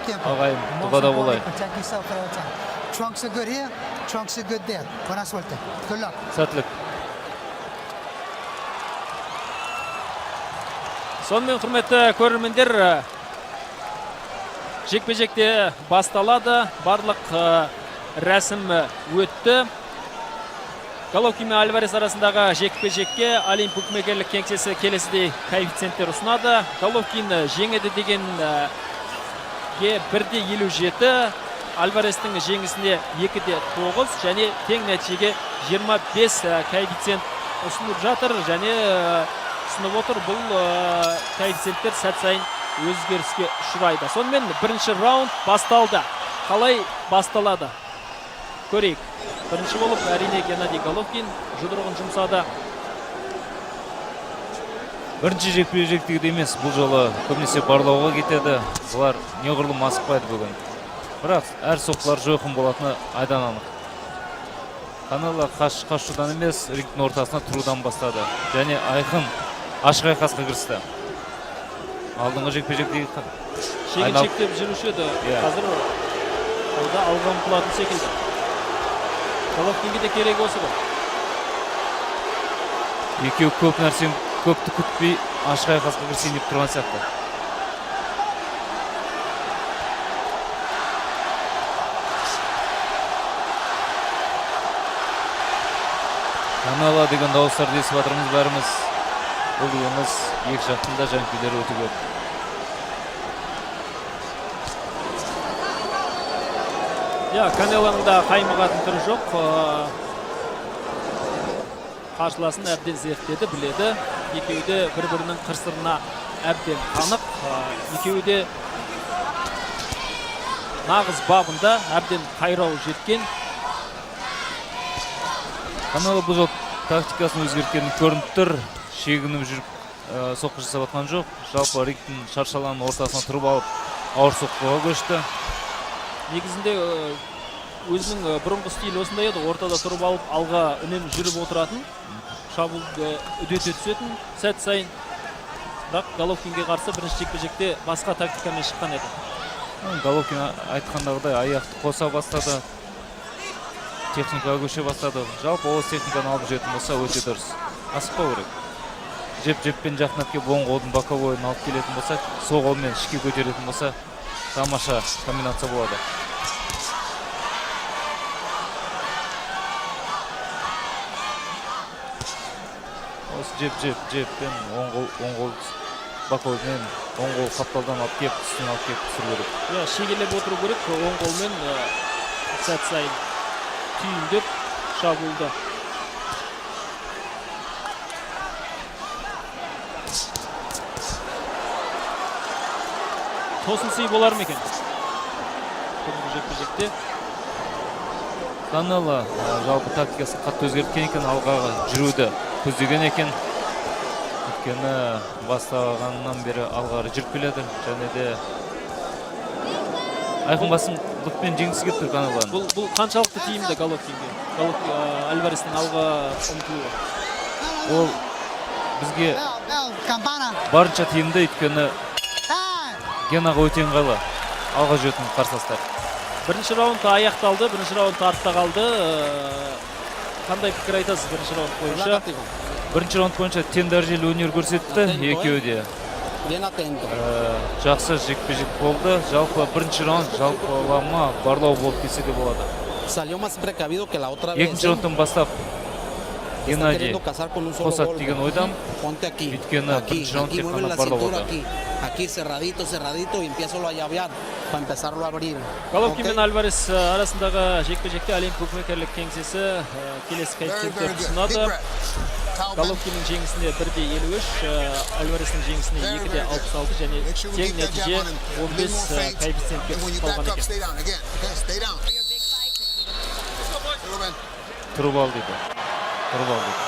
Tiempo. Ағайын, Most дұғада importantly, болайық. protect yourself at all times. Trunks are good here. Trunks are good there. Buena suerte. Good luck. Сәттілік. Сонымен, құрметті көрермендер, жекпе-жекте басталады. Барлық рәсім өтті. Головкин мен Альварес арасындағы жекпе-жекке Олимп букмекерлік кеңсесі келесідей коэффициенттер ұсынады. Головкин жеңеді деген ге 1,57, Альварестің жеңісіне 2,9 және тең нәтижеге 25 коэффициент ұсынып жатыр және ұсынып отыр. Бұл коэффициенттер сәт сайын өзгеріске ұшырайды. Сонымен, бірінші раунд басталды. Қалай басталады? Көрейік. Бірінші болып, әрине, Геннадий Головкин жұдырығын жұмсады. Бірінші жекпе жектегідей емес, бұл жолы көбінесе барлауға кетеді. Бұлар неғұрлым асықпайды бүгін, бірақ әр соққылар жойқын болатыны айдан анық. Канело қашудан емес, рингтің ортасына тұрудан бастады және айқын ашық айқасқа кірісті. Алдыңғы жекпе жектегі Шегіншектеп жүруші еді. Иә. Қазір алда алға ұмтылатын секілді. Головкинге де керек осы ғой. Екеуі көп нәрсені, көпті күтпей, ашық айқасқа кірісейін деп тұрған сияқты. Канело деген дауыстарды естіп жатырмыз бәріміз. Бұл дегеніміз, екі жақтың да жанкүйерлері өте көп. Иә, Канелоның да қаймығатын түрі жоқ. Қарсыласын әбден зерттеді, біледі. Екеуі де бір бірінің қыр сырына әбден қанық. Екеуі де нағыз бабында, әбден қайрау жеткен. Канело бұл жолы тактикасын өзгерткені көрініп тұр. Шегініп жүріп соққы жасап жатқан жоқ. Жалпы, рингтің, шаршы алаңның ортасына тұрып алып, ауыр соққыға көшті. Негізінде өзінің бұрынғы стилі осындай еді: ортада тұрып алып, алға үнемі жүріп отыратын, шабуылды үдете түсетін сәт сайын. Бірақ Головкинге қарсы бірінші жекпе жекте басқа тактикамен шыққан еді. Головкин айтқандағыдай аяқты қоса бастады, техникаға көше бастады. Жалпы, осы техниканы алып жүретін болса, өте дұрыс. Асықпау керек. Жеп жеппен жақындап келіп, оң қолдың боковойын алып келетін болса, сол қолмен ішке көтеретін болса, тамаша комбинация болады. Осы жеп жеп жеппен оң қол боковоймен, оң қол қапталдан алып келіп, үстінен алып келіп түсіру керек. Иә, шегелеп отыру керек оң қолмен, сәт сайын түйіндеп шабуылды. Тосын сый болар ма екен бүгінгі жекпе жекте? Канело жалпы тактикасын қатты өзгерткен екен, алға жүруді көздеген екен. Өйткені бастағаннан бері алға қарай жүріп келеді және де айқын басымдықпен жеңгісі келіп тұр Канелоны. Бұл қаншалықты тиімді Головкинге, Альварестің алға ұмтылуы? Ол бізге Bell, bell, campana. барынша тиімді, өйткені Time. Генаға өте ыңғайлы алға жүретін қарсыластар. Бірінші раунд аяқталды, бірінші раунд артта қалды. Қандай пікір айтасыз бірінші раунд бойынша? Бірінші раунд бойынша тең дәрежелі өнер көрсетті екеуі де. Bien atento. Жақсы жекпе жек болды. Жалпы, бірінші раунд жалпылама барлау болып десе де болады. Salió más precavido que la otra vez. Екінші раундтан бастап Está Геннадий queriendo cazar con un solo қосады golpe. деген ойдамын. Ponte aquí. Өйткені Aquí, бірінші раунд aquí, тек mueve қана la барлау cintura болды. aquí. Aquí cerradito, cerradito y empiezo a llavear para empezarlo a abrir. Головкин Ok? мен Альварес арасындағы жекпе жекте Олимп букмекерлік кеңсесі келесі Very, very коэффициенттер good. Deep ұсынады. breath. Towel bend. Головкиннің жеңісіне 1,53, Альварестің жеңісіне 2,66 және Make sure we тең keep that jab нәтиже on him. A little 15 more feint. коэффициентке And when түсіп you back қалған up, екен. stay down again. Okay, stay down. Ruben. Тұрып ал дейді, тұрып ал дейді.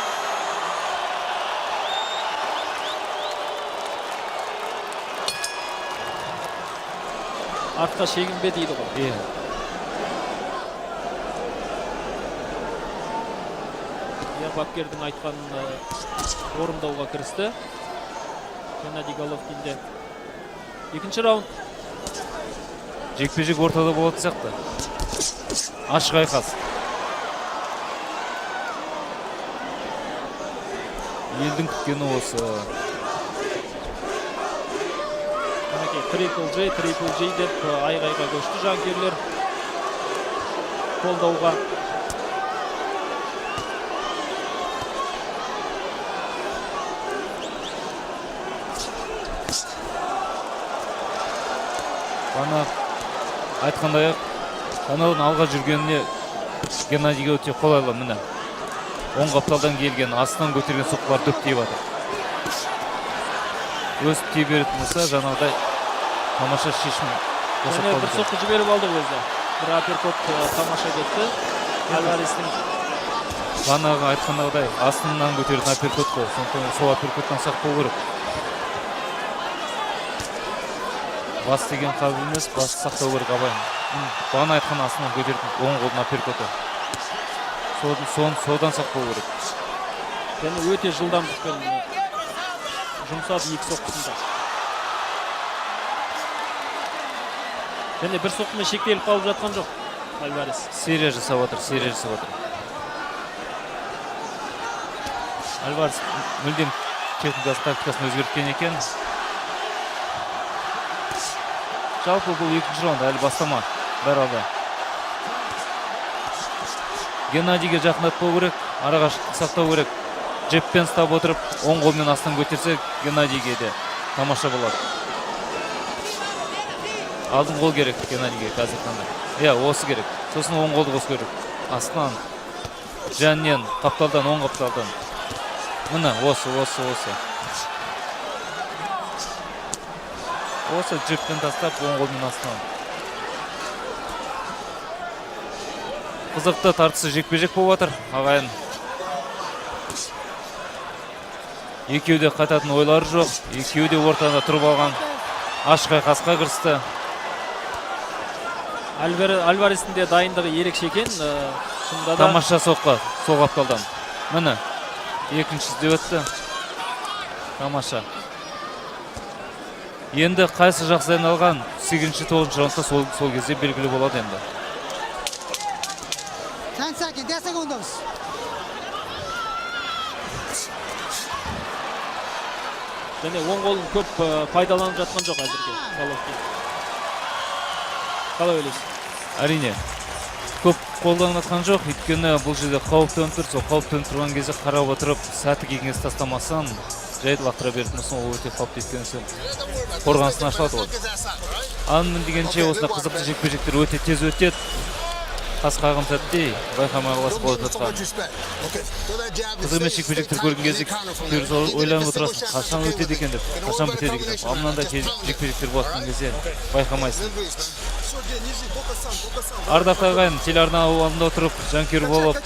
Артқа шегінбе дейді ғой. Иә. Иә, бапкердің айтқанын орындауға кірісті Геннадий Головкин де. Екінші раунд. Жекпе жек ортада болатын сияқты, ашық айқас. Елдің күткені осы. Мінекей, «Трипл Джей, Трипл Джей» деп айғайға көшті жанкүйерлер қолдауға. Бағана айтқандай ақ, Канелоның алға жүргеніне Геннадийге өте қолайлы. Міне, оң қапталдан келген, астынан көтерген соққылар дөп тиіп жатыр. Өсіп тие беретін болса, жаңағыдай тамаша шешім жасап Және қалды бір екен. соққы жіберіп алды өзі. Бір апперкот тамаша кетті Альварестің. Бағанағы айтқандағыдай, астынан көтеретін апперкот қой, сондықтан сол апперкоттан сақ болу керек. Бас деген қабыл емес, басты сақтау керек, абай. Бағана айтқан астынан көтеретін оң қолдың апперкоты, содан сақ болу керек. Және өте жылдамдықпен жұмсады екі соққысында. Және бір соққымен шектеліп қалып жатқан жоқ Альварес. Серия жасап жатыр, серия жасап жатыр. Альварес мүлдем техникасын, тактикасын өзгерткен екен. Жалпы, бұл екінші раунд, әлі бастама, бәрі алда. Геннадийге жақындатпау керек, арақашықтық сақтау керек. Джебпен ұстап отырып, оң қолмен астынан көтерсе, Геннадийге де тамаша болады. Алдын қол керек Геннадийге қазіргі таңда. Иә, осы керек. Сосын оң қолды қосу керек. Астынан, жаннен, қапталдан, оң қапталдан. Міне, осы, осы, осы. Осы джебпен тастап, оң қолмен астынан. Қызықты, тартысты жекпе-жек болып жатыр, ағайын. Екеуі де қайтатын ойлары жоқ, екеуі де ортада тұрып алған. Ашық айқасқа кірісті. Альварестің де дайындығы ерекше екен. Шынында да. Тамаша соққы сол қапталдан. Міне, екіншісі де өтті. Тамаша. Енді қайсы жақсы дайындалған, сегізінші, тоғызыншы раундта сол кезде белгілі болады енді. 10 seconds, 10 segundos. Және оң қолын көп пайдаланып жатқан жоқ әзірге Головкин. Қалай ойлайсыз? Әрине, көп қолданып жатқан жоқ, өйткені бұл жерде қауіп төніп тұр. Сол қауіп төніп тұрған кезде қарап отырып, сәті келген кезде тастамасаң, жай лақтыра беретін болсаң, ол өте қауіпті, өйткені сен қорғанысын ашылады ғой. Анмын дегенше, осындай қызықты жекпе жектер өте тез өтеді. Қас қағым сәтте байқамай қаласың болып жатқан. Қызық емес жекпе жектер көрген кезде кейбір ойланып отырасың, қашан өтеді екен деп, қашан бітеді екен деп. Ал мынандай жекпе жектер болып жатқан кезде байқамайсың. Ардақты ағайын, телеарна алдында отырып, жанкүйер болып,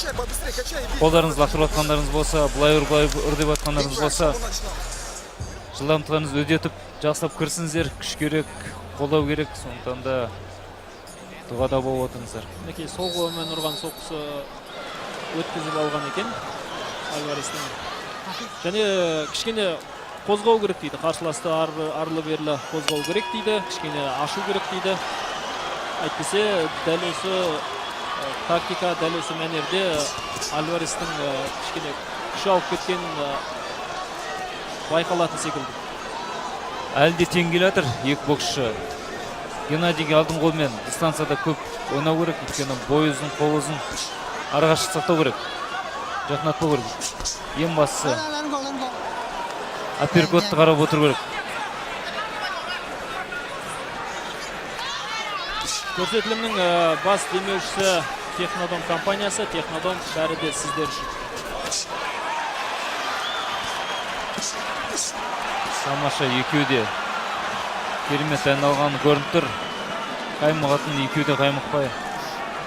қолдарыңызды лақтырып жатқандарыңыз болса, былай ұр, былай ұр деп жатқандарыңыз болса, жылдамдықтарыңызды үдетіп, жақсылап кірісіңіздер. Күш керек, қолдау керек, сондықтан да дұғада болып отырыңыздар. Мінекей, сол қолымен ұрған соққысы өткізіп алған екен Альварестің. Және кішкене қозғау керек дейді, қарсыласты арлы берлі қозғау керек дейді, кішкене ашу керек дейді. Әйтпесе дәл осы тактика, дәл осы мәнерде Альварестің кішкене күш алып кеткен байқалатын секілді. Әлі де тең келе жатыр екі боксшы. Геннадийге алдын қолмен дистанцияда көп ойнау керек, өйткені бойы ұзын, қолы ұзын, арақашықтық сақтау керек, жақындатпау керек. Ең бастысы Let him go, let him go. апперкотты қарап отыру керек. Көрсетілімнің бас демеушісі Технодом компаниясы. Технодом, бәрі де сіздер үшін. Тамаша, екеуі де керемет дайындалғаны көрініп тұр. Қаймығатын екеуі де қаймықпай,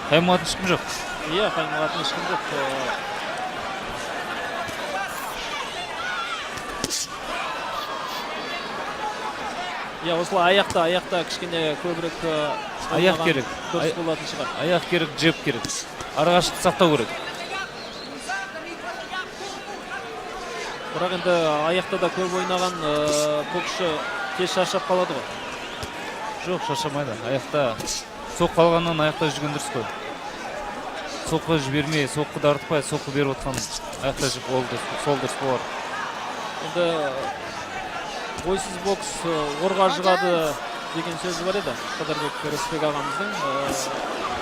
қаймығатын ешкім жоқ. Иә, қаймығатын ешкім жоқ. Иә, осылай аяқта кішкене көбірек Аяқ ойнаған керек. дұрыс болатын шығар. Аяқ керек, джеб керек, арақашықтық сақтау керек. Бірақ енді аяқта да көп ойнаған боксшы тез шаршап қалады ғой. Жоқ, шаршамайды. Аяқта соққы алғаннан аяқта жүрген дұрыс қой. Соққы жібермей, соққы дарытпай, соққы беріп отқан аяқта жүріп, ол дұрыс, сол дұрыс болар. Енді ойсыз бокс орға жығады деген сөзі бар еді Қыдырбек Рысбек ағамыздың.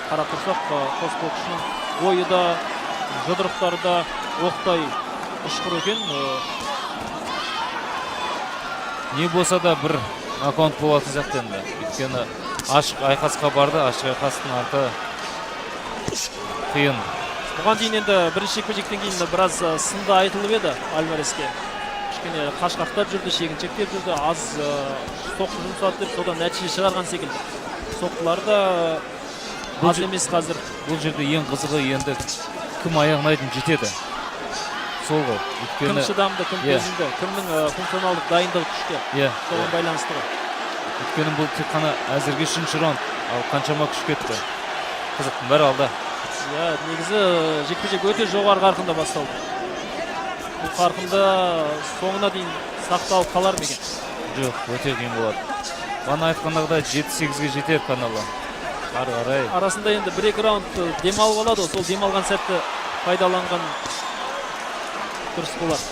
Қарап тұрсақ, қос боксшының ойы да, жұдырықтары да оқтай ұшқыр екен. Не болса да бір нокаут болатын сияқты енді, өйткені ашық айқасқа барды. Ашық айқастың арты қиын. Бұған дейін енді бірінші жекпе жектен кейін біраз сында айтылып еді Альвареске: кішкене қашқақтап жүрді, шегіншектеп жүрді, аз соққы жұмсады деп. Содан нәтиже шығарған секілді, соққылары да аз емес қазір. Бұл жерде ең қызығы енді кім аяғына дейін жетеді, сол ғой. Кім Өйткені шыдамды, кім төзімді, кімнің функционалдық дайындығы күшті, соған байланысты ғой. Өйткені бұл тек қана әзірге үшінші раунд, ал қаншама күш кетті, қызықтың бәрі алда. Иә, негізі жекпе жек өте жоғары қарқында басталды. Бұл қарқында соңына дейін сақталып қалар ма екен? Жоқ, өте қиын болады. Бағана айтқандағыдай, 7-8-ге жетер Канело ары қарай. Арасында енді бір екі раунд демалып алады ғой, сол демалған сәтті пайдаланған дұрыс болар.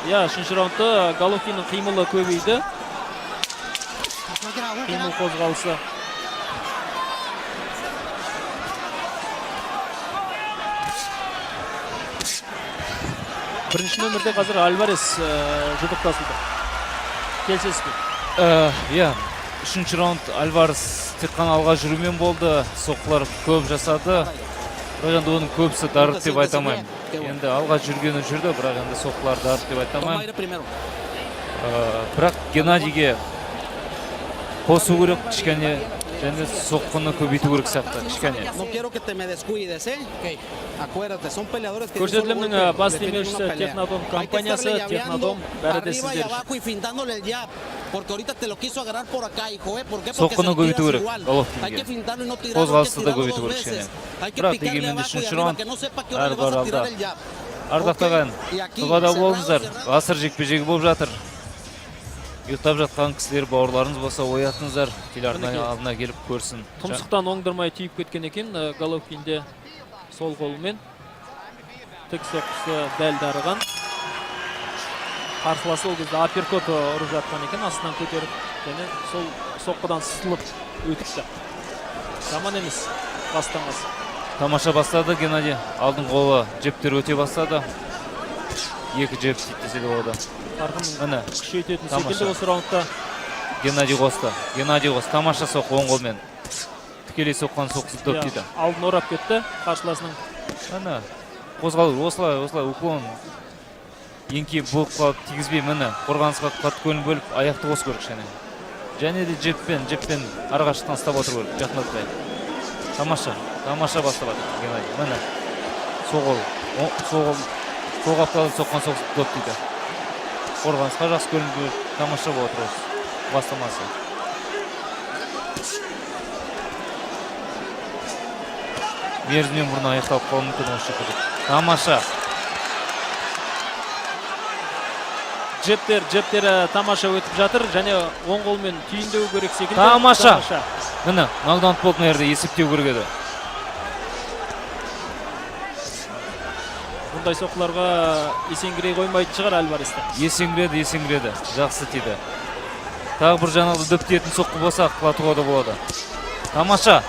Иә, үшінші раундта Головкиннің қимылы көбейді. He's working out, working Қимыл, out. қозғалысы. Бірінші нөмірде қазір Альварес жұдырықтасуда, келісесіз бе? Иә, үшінші раунд Альварес тек қана алға жүрумен болды, соққылар көп жасады, бірақ енді оның көбісі дарыды деп айта алмаймын. Енді алға жүргені жүрді, бірақ енді соққылар дарыды деп айта Toma алмаймын. Aire primero. Бірақ Геннадийге қосу керек кішкене және соққыны көбейту керек сияқты кішкене. No quiero que te me descuides, ¿eh? Acuérdate, son peleadores que Көрсетілімнің бас демеушісі Технодом компаниясы. Технодом, бәрі де сіздер үшін. Abajo y fintándole el jab, porque ahorita te lo quiso agarrar por acá, hijo, ¿eh? ¿Por qué? Porque Соққыны se lo көбейту tiras керек igual. Головкинге. Hay que fintarlo y no tirarlo, hay que Қозғалысты да tirarlo көбейту dos керек кішкене. Veces. Hay que Бірақ picarle дегенмен де abajo y үшінші arriba, раунд que no sepa qué hora әрі le vas a бар tirar алда. El jab. Ардақты ағайын, дұғада болыңыздар. Ғасыр жекпе жегі болып жатыр. Ұйықтап жатқан кісілер, бауырларыңыз болса, оятыңыздар, телеарна Мінекей. Алдына келіп көрсін. Тұмсықтан оңдырмай түйіп кеткен екен Головкинде сол қолымен. Тік соққысы дәл дарыған. Қарсыласы ол кезде апперкот ұрып жатқан екен астынан көтеріп және сол соққыдан сытылып өтіпті. Жаман емес бастамасы. Тамаша бастады Геннадий. Алдың қолы джебтер өте бастады. Екі джеб тиді десе де болады. Қарқынын Міне, күшейтетін тамаша. Секілді осы раундта. Геннадий қосты. Геннадий қосты. Тамаша соққы оң қолмен. Тікелей соққан соққысы дөп Иә, тиді. Алдын орап кетті қарсыласының. Міне, қозғалу осылай, осылай уклон. Еңкейіп болып қалып тигізбей, міне, қорғанысқа қатты көңіл бөліп, аяқты қосу керек кішкене. Және де джебпен, джебпен ары қашықтан ұстап отыру керек, жақындатпай. Тамаша, тамаша бастап жатыр Геннадий. Міне, сол қол, сол қол, сол қапталдан соққан соққысы доп тиді. Қорғанысқа жақсы көңіл бөліп, тамаша болып отыр осы бастамасы. Мерзімнен бұрын аяқталып қалуы мүмкін осы жекпе-жек. Тамаша. Джебтер, джебтері тамаша өтіп жатыр және оң қолмен түйіндеу керек секілді. Тамаша. Міне, нокдаун болды. Мына жерде есептеу керек еді. Бұндай соққыларға есеңгірей қоймайтын шығар Альварес те. Есеңгіреді, есеңгіреді. Жақсы тиді. Тағы бір жаңағы дөп тиетін соққы болса, құлатуға да болады. Тамаша.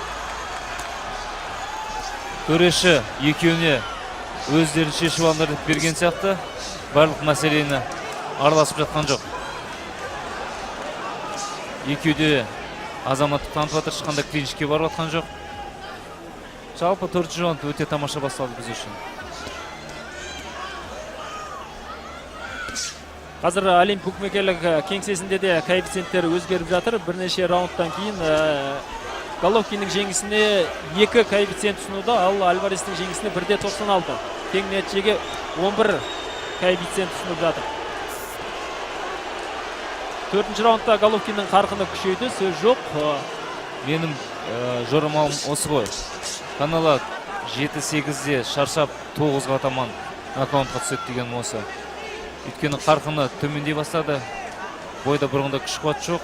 Төреші екеуіне өздерін шешіп алыңдар деп берген сияқты. Барлық мәселені араласып жатқан жоқ. Екеуі де азаматтық танытып жатыр, ешқандай клинчке барып жатқан жоқ. Жалпы төртінші раунд өте тамаша басталды біз үшін. Қазір Олимп букмекерлік кеңсесінде де коэффициенттер өзгеріп жатыр. Бірнеше раундтан кейін Головкиннің жеңісіне екі коэффициент ұсынуда, ал Альварестің жеңісіне 1,96. Тең нәтижеге 11 коэффициент ұсынып жатыр. Төртінші раундта Головкиннің қарқыны күшейді, сөз жоқ. Менің жорамалым осы ғой. Канело 7-8-де шаршап, 9-ға таман нокаутқа түседі деген осы. Өйткені қарқыны төмендей бастады. Бойда бұрынғыдай күш қуат жоқ.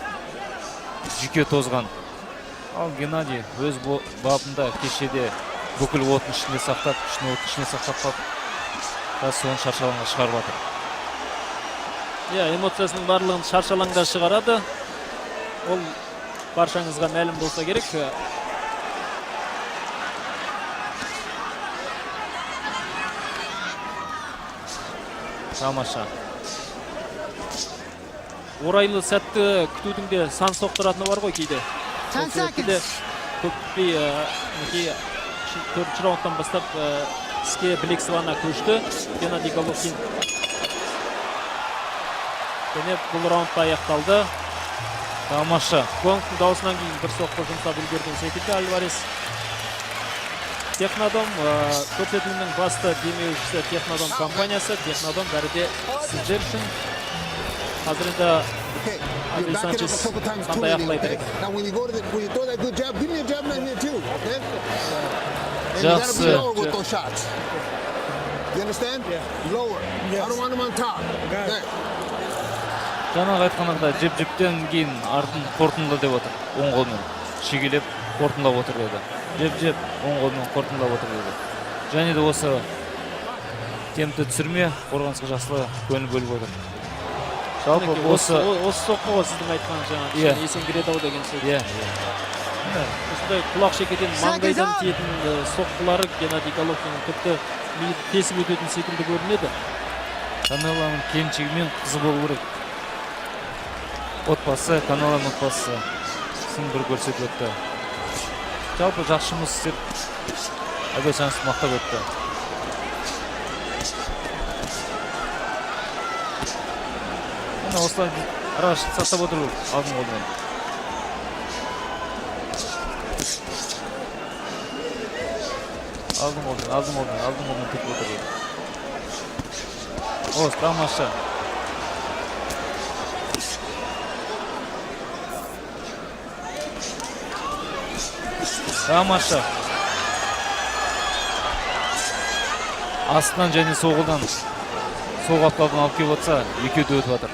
Жүйке тозған. Ал Геннадий өз бабында кешеде бүкіл отын ішінде сақтап, күшін оттың ішінде сақтап қалып, қазір соны шаршы алаңға шығарып жатыр. Иә, эмоциясының барлығын шаршы алаңда шығарады. Ол баршаңызға мәлім болса керек. Тамаша. Орайлы сәтті күтудің де сан соқтыратыны бар ғой кейде. 10 Сол себепті де seconds. көп күтпей, мінекей, төртінші раундтан бастап іске білек сыбана көшті Геннадий Головкин. Және бұл раунд та аяқталды. Тамаша. Гонгтың дауысынан кейін бір соққы жұмсап үлгерген секілді Альварес. Технодом, көрсетілімнің басты демеушісі Технодом компаниясы. Технодом бәрі де сіздер үшін. Қазір енді Okay, Abel you're backing up a Sanchez couple times too қандай many, ақыл okay? айтар екен? Now when you go to the, when you throw that good jab, give me a jab right here too, okay? And you gotta be Жақсы. lower with those shots. You understand? Yeah. Lower. Yes. I don't want them on top. Got it. Okay. Жаңағы айтқанымда жеп жептен кейін артын қорытындыла деп отыр. Оң қолмен шегелеп қорытындылап отыр деді. Жеп жеп оң қолмен қорытындылап отыр деді. Және де осы темпті түсірме, қорғанысқа жақсылы көңіл бөліп отыр. Жалпы Мінекей, осы осы соққы ғой сіздің айтқан жаңағы Иә. кішкене есеңгіреді ау деген сөз. Иә. Осындай құлақ шекеден, маңдайдан тиетін соққылары Геннадий Головкиннің тіпті миды тесіп өтетін секілді көрінеді. Канелоның келіншегі мен қызы болу керек. Отбасы, Канелоның отбасы сын бір көрсетіп өтті. Жалпы жақсы жұмыс істеп, Абел Санчес мақтап өтті. Міне, осылай арақашықтық сақтап отыру керек алдын қолмен. Алдын қолмен, алдын қолмен, алдын қолмен түртіп отыру керек. О, тамаша. Тамаша. Астынан және сол қолдан, сол қапталдан алып келіп отырса, екеуі де өтіп жатыр.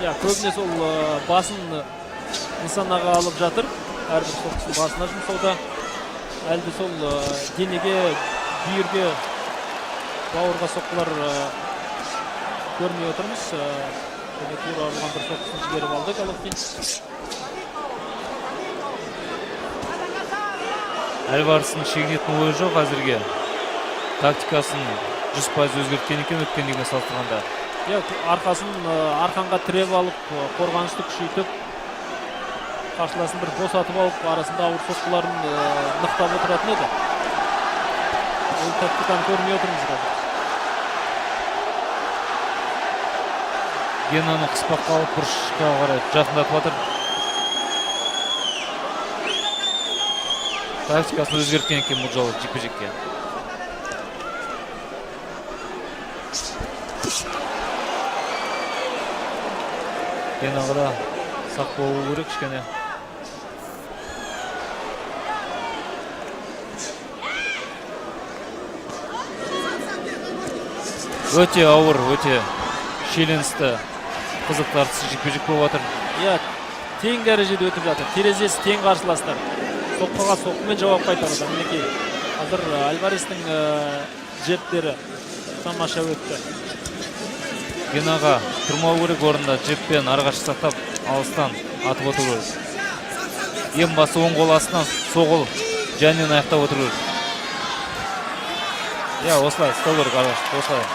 Иә, көбіне сол басын нысанаға алып жатыр. Әрбір соққысын басына жұмсауда. Әлі де сол денеге, бүйірге, бауырға соққылар көрмей отырмыз. Және тура ұрған бір соққысын жіберіп алды Головкин. Альварестің шегінетін ойы жоқ әзірге. Тактикасын 100% өзгерткен екен өткендегімен салыстырғанда. Иә, арқасын арқанға тіреп алып, қорғанысты күшейтіп, қарсыласын бір босатып алып, арасында ауыр соққыларын нықтап отыратын еді. Ол тактиканы көрмей отырмыз қазір. Генаны қыспаққа алып, бұрышқа қарай жақындатып жатыр. Тактикасын өзгерткен екен бұл жолы жекпе-жекке. Генаға да сақ болу керек кішкене. Өте ауыр, өте шиеленісті, қызық тартысты жекпе-жек болып жатыр. Иә, тең дәрежеде өтіп жатыр. Терезесі тең қарсыластар. Соққыға соққымен жауап қайтаруда. Мінекей, қазір Альварестің джебтері тамаша өтті. Генаға тұрмау керек орында, джебпен арақашық сақтап, алыстан атып отыру керек. Ең басы оң қол астынан сол қол және аяқтап отыру керек. Иә, осылай ұстау керек арақашықты, осылай.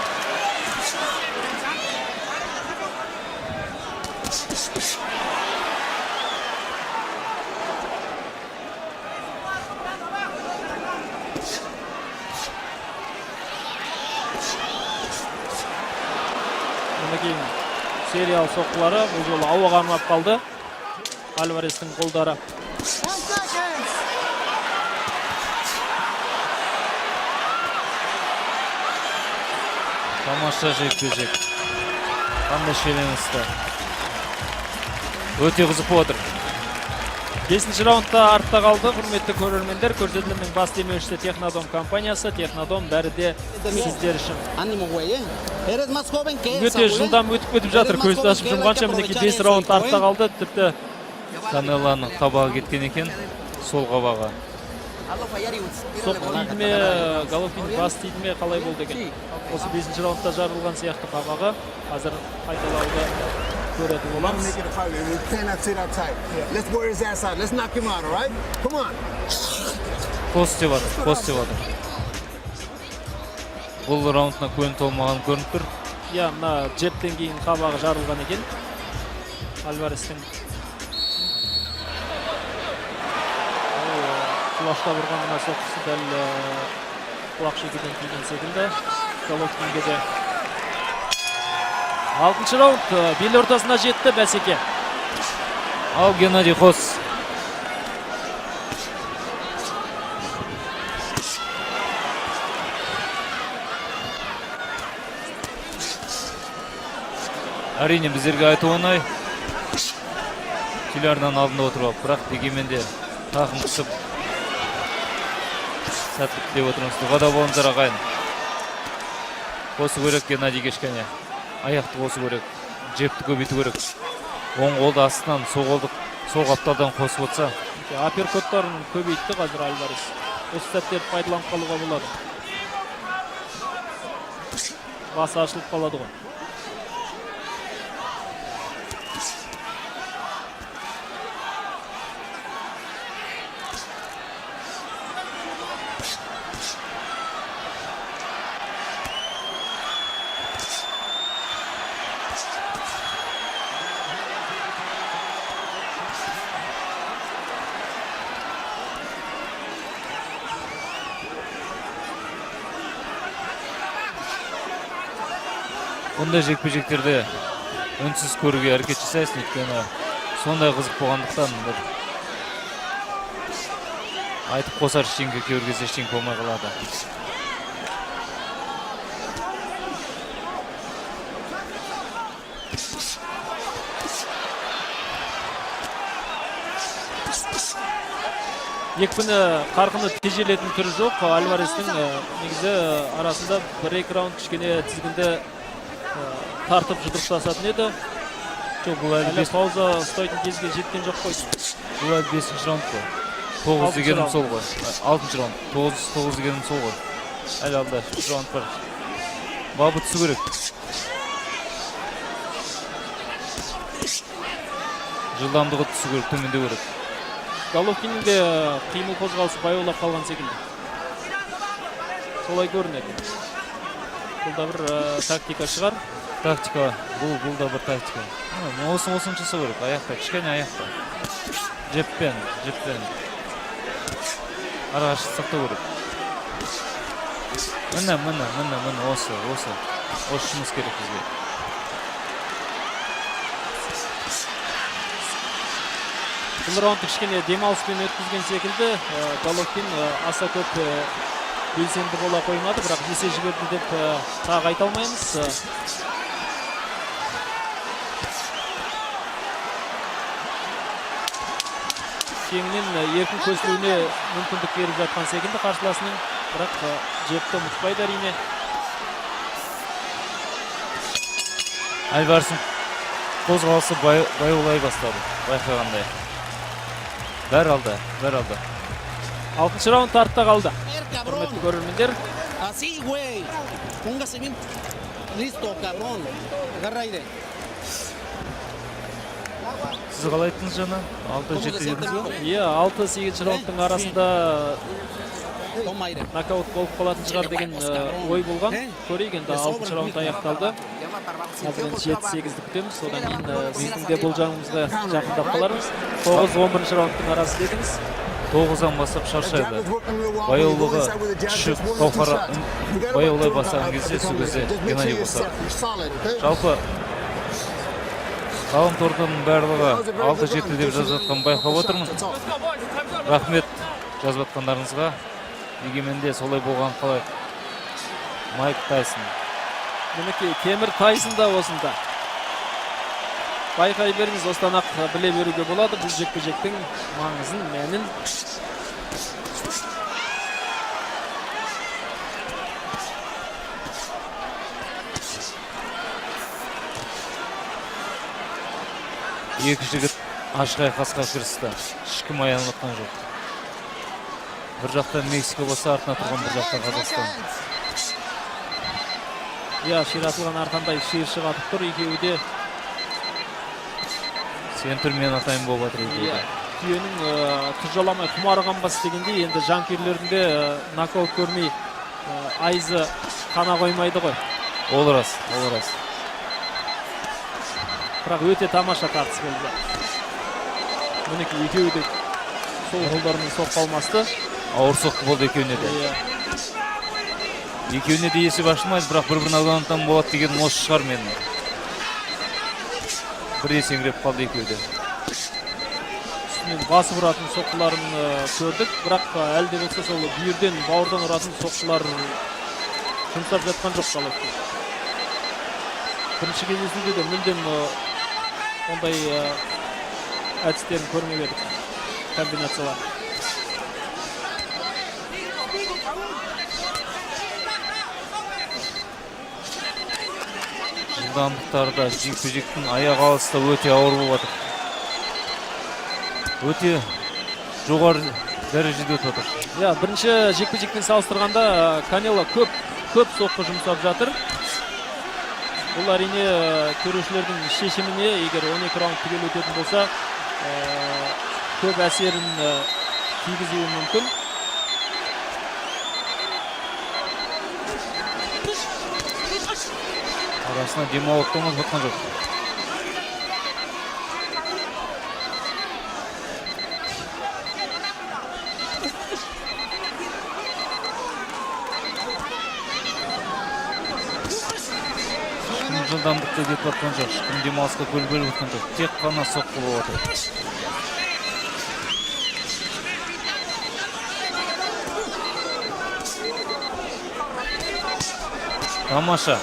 Мінекей, сериал соққылары бұл жолы ауаға арнап қалды Альварестің қолдары. 10 seconds. Тамаша жекпе-жек. Қандай шиеленісті. Өте қызық болып отыр. Бесінші раундта артта қалды, құрметті көрермендер. Көрсетілімнің бас демеушісі Технодом компаниясы. Технодом, бәрі де сіздер үшін. Ánimo, güey, ¿eh? Eres más joven que él, Өте Saúl, ¿eh? жылдам өтіп кетіп жатыр. Көзді ашып жұмғанша, мінекей, бес раунд артта қалды. Тіпті Канелоның қабағы кеткен екен, сол қабағы. Соққы тиді ме, Головкин бас тиді ме, қалай болды екен? Осы бесінші раундта жарылған сияқты қабағы. Қазір қайталауды көретін боламыз. Make it a fight. We cannot sit outside. Let's wear his ass out. Let's knock him out, all right? Come on. Қос деп жатыр, қос деп жатыр. Бұл раундына көңіл толмаған көрініп тұр. Иә, мына джебтен кейін қабағы жарылған екен Альварестің. Ол, құлаштап ұрған мына соққысы дәл құлақ шекеден тиген секілді Головкинге де. Алтыншы раунд бел ортасына жетті бәсеке. Ал, Геннадий, қос. Әрине, біздерге айту оңай телеарнаның алдында отырып алып, бірақ дегенмен де тақым қысып, сәттілік тілеп отырмыз. Дұғада болыңыздар, ағайын. Қосу керек Геннадийге, кішкене аяқты қосу керек, джебті көбейту керек. Оң қолды астынан, сол қолды сол қапталдан қосып отырса. Апперкоттарын көбейтті қазір Альварес. Осы сәттерді пайдаланып қалуға болады, басы ашылып қалады ғой. Бұндай жекпе жектерді үнсіз көруге әрекет жасайсың, өйткені сондай қызық болғандықтан, бір айтып қосар ештеңке кейбір кезде ештеңке болмай қалады. Екпіні, қарқыны тежелетін түрі жоқ Альварестің. Негізі арасында бір екі раунд кішкене тізгінді тартып, жұдырықтасатын еді. Жоқ, бұл әлі Әлі бес, пауза ұстайтын кезге жеткен жоқ қой. Бұл әлі бесінші раунд қой. Тоғыз Алтыншы дегенім раунд. сол ғой. Алтыншы раунд. Тоғыз, тоғыз дегенім сол ғой. Әлі алда үш раунд бар. Бабы түсу керек, жылдамдығы түсу керек, төмендеу керек. Головкиннің де қимыл, қозғалысы баяулап қалған секілді, солай көрінеді. Бұл да бір тактика шығар. Тактика бұл да бір тактика. Міне, осыны жасау керек. Аяқта, кішкене аяқта, джебпен ара қашықтық сақтау керек. Міне, міне, міне, міне, осы жұмыс керек бізге. Бұл раундты кішкене демалыспен өткізген секілді. Головкин аса көп белсенді бола қоймады, бірақ есе жіберді деп тағы айта алмаймыз. Кеңінен еркін көсілуіне мүмкіндік беріп жатқан секілді қарсыласының, бірақ джебті ұмытпайды, әрине. Альварестің қозғалысы баяулай бастады байқағандай. Бәрі алда, бәрі алда. Алтыншы раунд артта қалды, Ver, cabrón. құрметті көрермендер. Así, güey. Póngase bien. Listo, cabrón. Agarra aire. Сіз қалай айттыңыз жаңа? Алты, жеті дедіңіз ба? Иә, алты, сегізінші раундтың арасында Toma aire. нокаут болып қалатын шығар деген ой болған. Көрейік енді, алтыншы раунд аяқталды. Қазір енді жеті, сегізді күтеміз. Одан кейін сіздің де болжамыңызға жақындап қалармыз. 9, 11-ші раундтың арасы дедіңіз. 9-дан бастап шаршайды. Баяулығы күші, қауқары баяулай бастаған кезде, сол кезде Геннадий қосады. Жалпы, ғаламтордың барлығы алты, жеті деп жазып жатқанын байқап отырмын. Рахмет жазып жатқандарыңызға. Дегенмен де солай болған қалай. Майк Тайсон. Мінекей, темір Тайсон да осында. Байқай беріңіз, осыдан ақ біле беруге болады бұл жекпе жектің маңызын, мәнін. Екі жігіт ашық айқасқа кірісті, ешкім аянып жатқан жоқ. Бір жақта Мексика болса, артына тұрған бір жақта Қазақстан. Иә, ширатылған арқандай шиыршық атып тұр екеуі де. Сен тұр, мен атайын болып жатыр екеуі Иә, де. түйенің тұз жаламай құмары қанбас дегендей, енді жанкүйерлердің де нокаут көрмей айызы қана қоймайды ғой. Ол рас, ол рас. Бірақ өте тамаша тартыс болды. Мінекей, екеуі де сол қолдарымен соққы алмасты. Ауыр соққы болды екеуіне де. Иә. Екеуіне де есеп ашылмайды, бірақ бір бірін ауданатын болады деген осы шығар менің. Бір есеңгіреп қалды екеуі де. Үстінен басып ұратын соққыларын көрдік, бірақ әлі де болса сол бүйірден, бауырдан ұратын соққылар жұмсап жатқан жоқ Головкин. Бірінші кездесуде де мүлдем ондай әдістерін көрмеп едік, комбинациялар. Жылдамдықтары да, жекпе жектің аяқ алысы да өте ауыр болып жатыр, өте жоғары дәрежеде өтіп жатыр. Иә, бірінші жекпе жекпен салыстырғанда Канело көп көп соққы жұмсап жатыр. Бұл, әрине, төрешілердің шешіміне, егер 12 раунд түгел өтетін болса, көп әсерін тигізуі мүмкін. Арасына демалып та ұмытып жатқан жоқ. Ешкім жылдамдықты кетіп жатқан жоқ, ешкім демалысқа көңіл бөліп жатқан жоқ, тек қана соққы болып жатыр. Тамаша!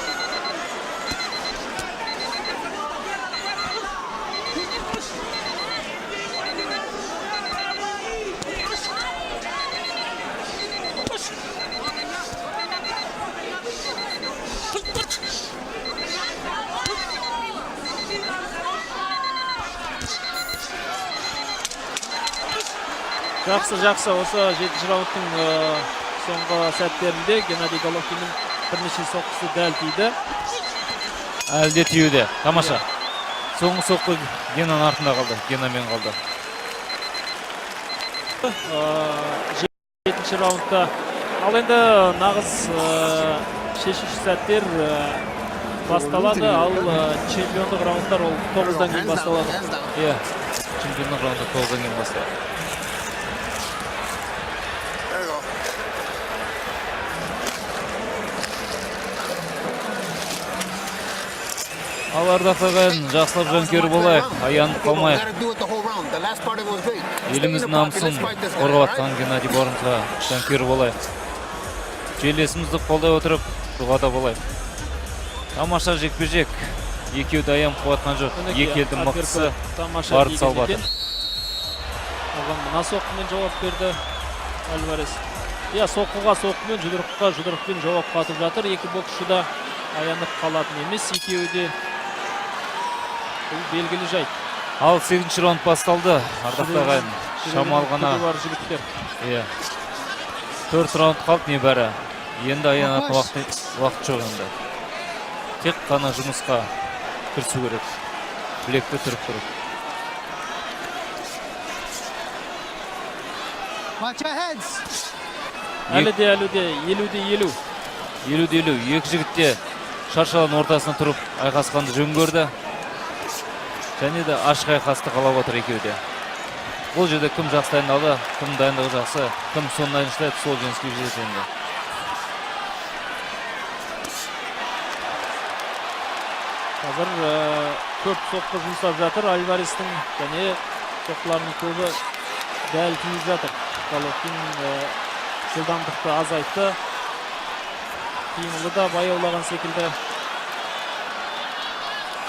Жақсы, жақсы. Осы жетінші раундтың соңғы сәттерінде Геннадий Головкиннің бірнеше соққысы дәл тиді. Әлі де тиюде. Тамаша! Соңғы соққы Генаның артында қалды, Генамен қалды. Жетінші раундта. Ал енді нағыз шешуші сәттер басталады. Ал чемпиондық раундтар ол 9-дан кейін Hands down, басталады. Hands down. Иә, чемпиондық раунды 9-дан кейін басталады. There you go. Ал, ардақты ағайын, жақсылап жанкүйер болайық, аянып қалмайық. Еліміздің намысын қорғап жатқан Геннадий бауырымызға жанкүйер болайық, жерлесімізді қолдай отырып, дұғада болайық. Тамаша жекпе жек, екеуі де аянып жатқан жоқ. Мінекей, Екі елдің мықтысы апперкот тамаша барып тиген салып екен. жатыр. Оған мына соққымен жауап берді Альварес. Иә, соққыға соққымен, жұдырыққа жұдырықпен жауап қатып жатыр екі боксшы да. Аянып қалатын емес екеуі де, бұл белгілі жайт. Ал сегізінші раунд басталды, ардақты ағайын. Шамалы ғана Күді бар жігіттер. Иә, төрт раунд қалды небәрі. Енді аянатын уақыт жоқ, енді тек қана жұмысқа кірісу керек, білекті түріп тұрып. Watch your heads. Әлі де 50 де 50. 50 де 50. Екі жігіт те шаршы алаңның ортасына тұрып айқасқанды жөн көрді және де ашық айқасты қалап отыр екеуі де. Бұл жерде кім жақсы дайындалды, кім дайындығы жақсы, кім соңына дейін шыдайды, сол жеңіске жетеді енді. Қазір көп соққы жұмсап жатыр Альварестің және соққыларының көбі дәл тиіп жатыр. Головкин жылдамдықты азайтты, қимылы да баяулаған секілді.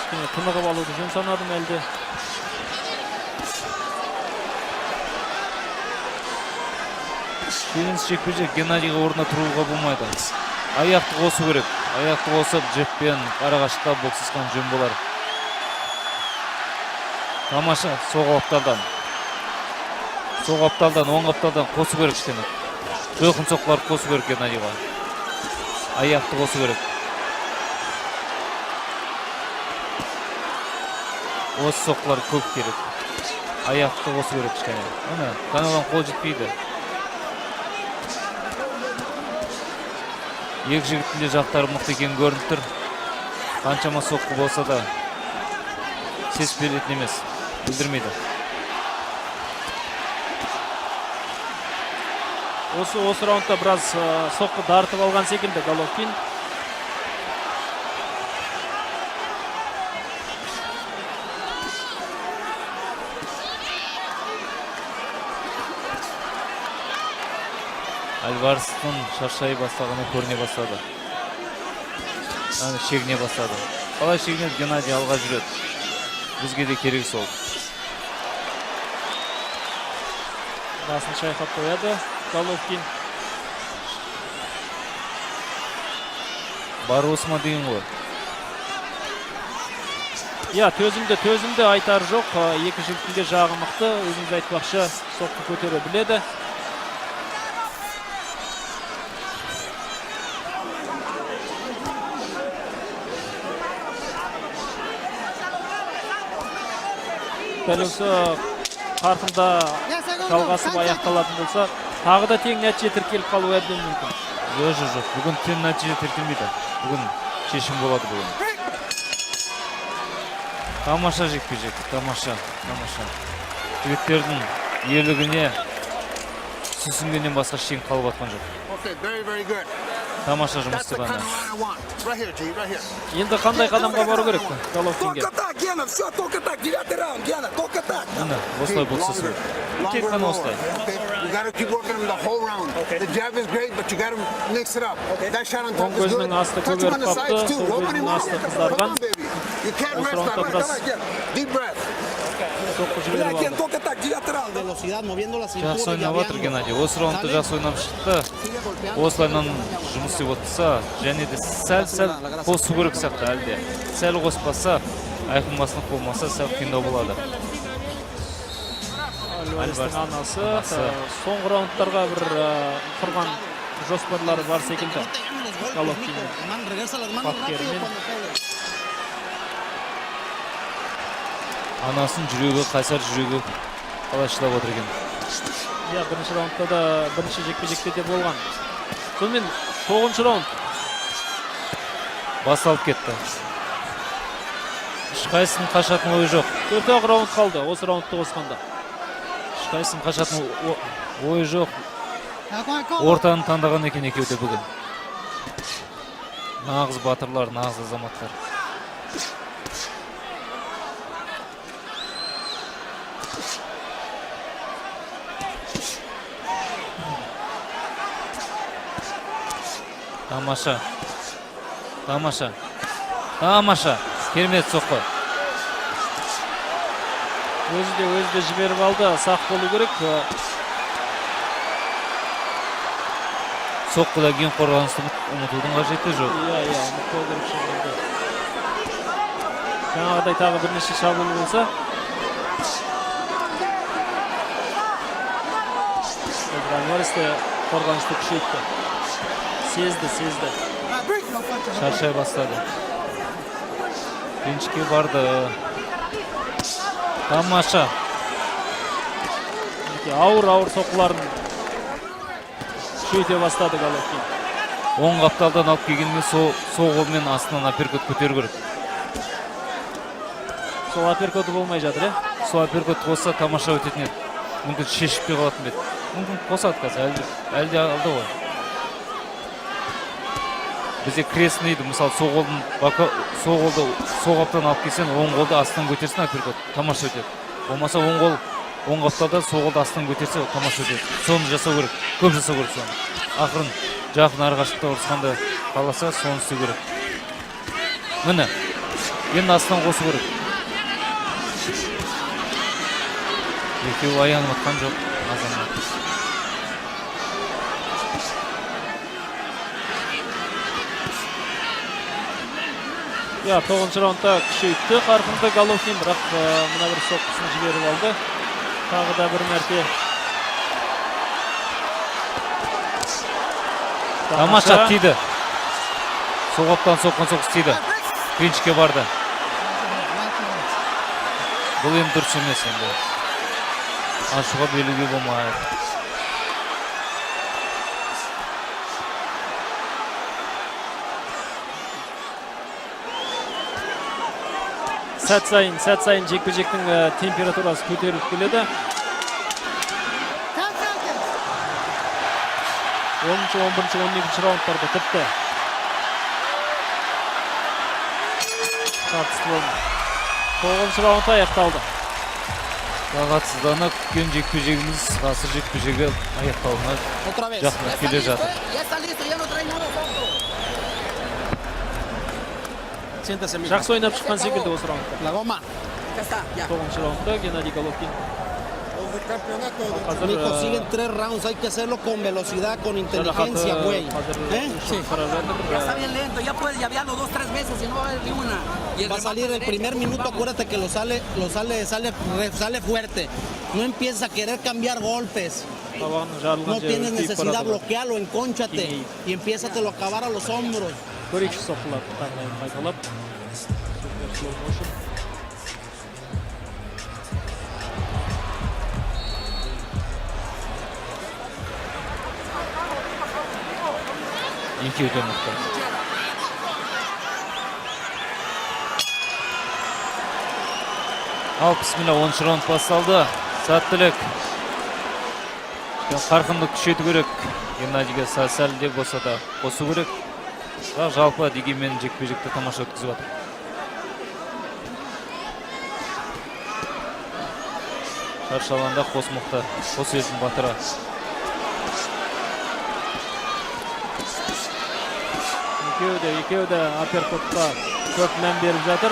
Кішкене тынығып алуды жөн санады ма әлде? Келесі жекпе жек Геннадийға орнына тұруға болмайды. Аяқты қосу керек. Аяқты қосып, джебпен арақашықтықта бокстасқан жөн болар. Тамаша, сол қапталдан. Сол қапталдан, оң қапталдан қосу керек кішкене. Жойқын соққыларды қосу керек Геннадийға. Аяқты қосу керек. Осы соққылар көп керек. Аяқты қосу керек кішкене. Міне, Канелоның қол жетпейді. Екі жігіттің де жақтары мықты екені көрініп тұр. Қаншама соққы болса да, сес беретін емес, білдірмейді. Осы раундта біраз соққы дарытып алған секілді Головкин. Альварестің шаршай бастағаны көріне бастады. Аны шегіне бастады. Қалай шегінеді? Геннадий алға жүреді. Бізге де керек сол. Басын шайқап қояды Головкин. Бар осы ма деген ғой. Иә, төзімді, төзімді, айтар жоқ. Екі жігіттің де жағы мықты. Өзіңіз айтпақшы, соққы көтере біледі. Дәл осы қарқында жалғасып аяқталатын болса, тағы да тең нәтиже тіркеліп қалуы әбден мүмкін. Жоқ, жоқ, жоқ. Бүгін тең нәтиже тіркелмейді. Бүгін шешім болады бүгін. Тамаша жекпе-жек, тамаша, тамаша. Жігіттердің ерлігіне сүйсінгеннен басқа ештеңе қалып жатқан жоқ. Okay, very, very good. Тамаша жұмыс That's the істеп kind ана. of line I want. Right here, G, right here. Енді қандай қадамға бару керек Головкинге? Только так, Гена, все, только так. Девятый раунд, Гена, только так. Міне, осылай бокстасу керек. Тек Longer қана and lower. осылай. Okay? You got to keep working him the whole round. The jab is great, but you got to mix it up. That shot on top Оң is good. көзінің асты Touch him on көгеріп the sides қапты, too. сол Open him көзінің up. асты Come қызарған. on, baby. You can't Осы rest раундта on it. біраз Deep breath. соққы Бля, жіберіп Ген, алды. только так, девятый раунд. Velocidad, moviendo la cintura Жақсы y ойнап жатыр llaveando. Геннадий. Осы раундта жақсы ойнап шықты. Sigue golpeando. Осылайынан жұмыс істеп отырса, және де сәл-сәл қосу керек сияқты әлде. Сәл қоспаса, айқын басылып болмаса, сәл қиындау болады. Альварестің анасы Анасы. Соңғы раундтарға бір құрған жоспарлары бар секілді. No te llamen los golpes, Головкин. mijo. Man, regresa las manos Бапкерімен. rápido cuando puedes. Анасының жүрегі, қайсар жүрегі қалай шыдап отыр екен. Иә, бірінші раундта да, бірінші жекпе-жекте де болған. Сонымен, тоғызыншы раунд. Басталып кетті. Ешқайсының қашатын ойы жоқ. Төрт ақ раунд қалды осы раундты қосқанда. Ешқайсының қашатын ойы жоқ. Ортаны таңдаған екен екеуі де бүгін. Нағыз батырлар, нағыз азаматтар. Тамаша. Тамаша. Тамаша. Керемет соққы. Өзі де жіберіп алды. Сақ болу керек. Соққыдан кейін қорғанысты ұмытудың қажеті жоқ. Иә, ұмытпау керек шынымен де. Жаңағыдай тағы бірнеше шабуыл болса. Қазір Альварес те қорғанысты күшейтті. Сезді, сезді. Шаршай бастады. Клинчке барды. Тамаша. Мінекей, ауыр ауыр соққыларын күшейте бастады Головкин. Оң қапталдан алып келгенмен, сол қолмен астынан апперкот көтеру керек. Сол апперкоты болмай жатыр, иә? Сол апперкот қосса, тамаша өтетін еді. Мүмкін, шешіп те қалатын ба еді. Мүмкін, қосады қазір, әлі де алды ғой. Бізде крестный дейді, мысалы, сол қолдың сол қолды сол қаптан алып келсең, оң қолды астынан көтерсін, апперкот тамаша өтеді. Болмаса, оң қол оң қапталда, сол қолды астынан көтерсе, тамаша өтеді. Соны жасау керек, көп жасау керек соны. Ақырын жақын ары қашықтықта ұрысқанды қаласа, соны істеу керек. Міне. Енді астынан қосу керек. Екеуі аянып атқан жоқ азамат. Иә, тоғызыншы раундта күшейтті қарқынды Головкин, бірақ мына бір соққысын жіберіп алды. Тағы да бір мәрте. Тамаша тиді. Сол қаптан соққан соққысы тиді. Клинчке барды. Бұл енді дұрыс емес енді. Ашуға берілуге болмайды. Сәт сайын жекпе жектің температурасы көтеріліп келеді. 10 seconds. 10-, 11-, 12 раундтарда тіпті тартысты болды. Тоғызыншы раунд аяқталды. Тағатсыздана күткен жекпе жегіміз, ғасыр жекпе жегі аяқталуына Otra vez. жақындап келе жатыр. Ya está listo, ya no trae nada, Santo. Siéntese, mijo. Жақсы ойнап шыққан секілді осы раундта. La goma. Acá está, ya. Тоғызыншы раундта Геннадий Головкин қазір Mijo, siguen tres rounds. Hay que hacerlo con velocidad, con inteligencia, жарақаты güey. қазір ¿Eh? қарап жатыр. Ya está bien lento, ya puede llavearlo dos, tres veces y no va a haber ni una. Y el Va a salir remate el primer derecho, minuto, vamos. Acuérdate que lo sale fuerte. No empieces a querer cambiar golpes. Қабағының жарылған No жері tienes үлкейіп necesidad, барады. Bloquealo, encónchate Кеңейіп. Y empiézatelo a acabar a los hombros. Көрейікші соққыларды тағы да қайталап. Супер slow motion. Екеуі де мықты. Ал, бісміллә, 10-раунд басталды. Сәттілік. Қарқынды күшейту керек. Геннадийге сәл сәл де болса да қосу керек. Бірақ жалпы дегенмен жекпе жекті тамаша өткізіп жатыр. Шаршы алаңда қос мықты, қос елдің батыры. Екеуі де апперкотқа көп мән беріп жатыр.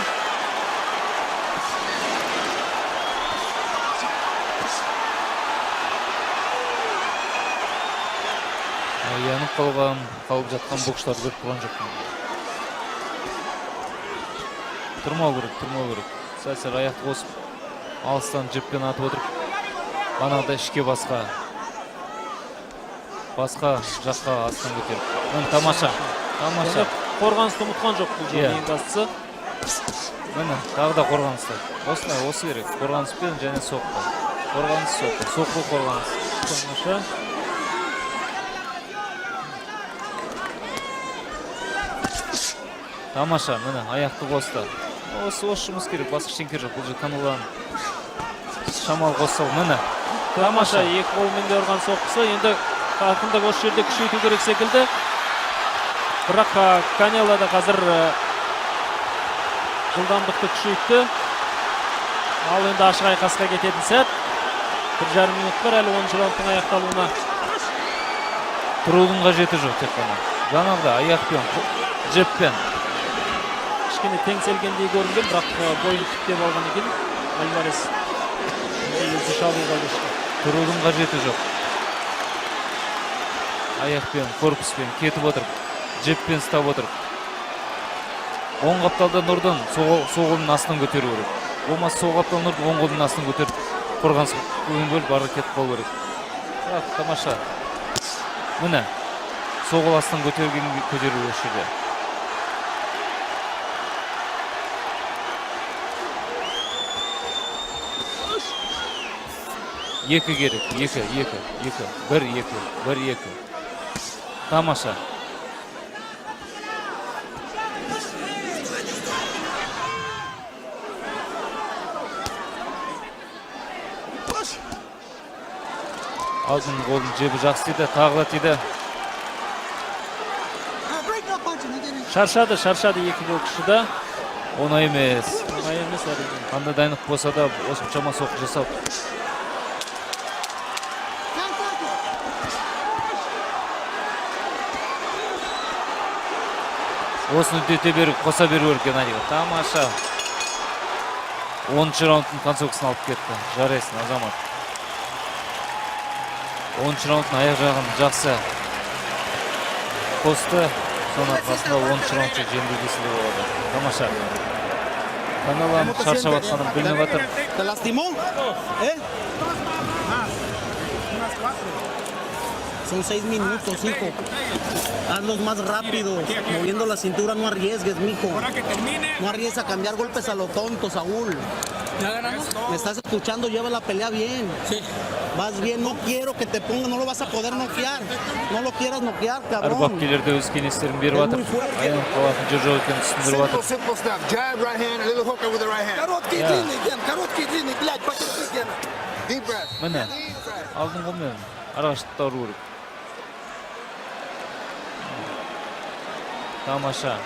Аянып қалған, қалып жатқан боксшыларды көріп тұрған жоқпын. Тұрмау керек, тұрмау керек. Сәл сәл аяқты қосып, алыстан джебпен атып отырып, бағанағыдай ішке, басқа жаққа астан көтеріп. Міне, тамаша, тамаша. Және қорғанысты ұмытқан жоқ бұл жолы, Иә. ең бастысы. Міне, тағы да қорғаныста. Осылай, осы керек. Қорғаныспен және соққы. Қорғаныс, соққы, соққы, қорғаныс. Тамаша. Тамаша, міне, аяқты қосты. Осы жұмыс керек, басқа ештеңе керек жоқ. Бұл жерде Канелоның шамалы қосса, міне. Тамаша, екі қолмен де ұрған соққысы. Енді қарқынды осы жерде күшейту керек секілді. Бірақ Канело да қазір жылдамдықты күшейтті. Ал енді ашық айқасқа кететін сәт. 1,5 минут бар әлі 10-раундтың аяқталуына. Тұрудың қажеті жоқ, тек қана жаңағыдай аяқпен, джебпен. Кішкене теңселгендей көрінген, бірақ бойын тіктеп алған екен Альварес. Енді өзі шабуылға көшті. Тұрудың қажеті жоқ, аяқпен, корпуспен кетіп отырып, джебпен ұстап отырып, оң қапталда Нұрдың сол қолының астынан көтеру керек. Болмаса сол қаптал Нұрдың оң қолының астынан көтеріп, қорғаныс көңіл бөліп, ары кетіп қалу керек. Бірақ тамаша, міне, сол қол астынан көтерген, көтеру осы жерде. Екі керек, екі, екі, екі, бір, екі, бір, екі. Тамаша. Алдыңғы қолдың джебі жақсы тиді, тағы да тиді. Break no punching. He didn't. Шаршады, шаршады екі боксшы да. Оңай емес. Оңай емес, әрине. Қандай дайындық болса да, осыншама соққы жасау. 10 seconds. Осыны үдете беру, қоса беру керек Геннадийға. Тамаша. 10-шы раундтың концовкасын алып кетті. Жарайсың, азамат. 10-шы раундтың аяқ жағын жақсы қосты. Соның арқасында 10-шы раундты жеңді десе де болады. Тамаша. Канелоның шаршап жатқанын білініп жатыр. ¿Te lastimó? ¿Eh? Son 6 minutos, hijo. Hazlos más rápido. Moviendo la cintura, no arriesgues, mijo. No arriesgues a cambiar golpes a lo tonto, Saúl. ¿Ya ganamos? Me estás escuchando, lleva la pelea bien. Sí. Vas bien, no quiero que te ponga, no lo vas a poder noquear. No lo quieras noquear, Әр cabrón. бапкерлер де өз кеңестерін беріп жатыр. Аянып қалатын жер жоқ екенін түсіндіріп Simple, жатыр. simple stuff. Jab, right hand, a little hooker with the right hand. Короткий, Yeah. длинный, Ген, короткий, длинный, блядь, потерпи, Гена. Deep breath. Міне, Deep breath. алдың қолмен арақашықтықты ұру керек. Тамаша.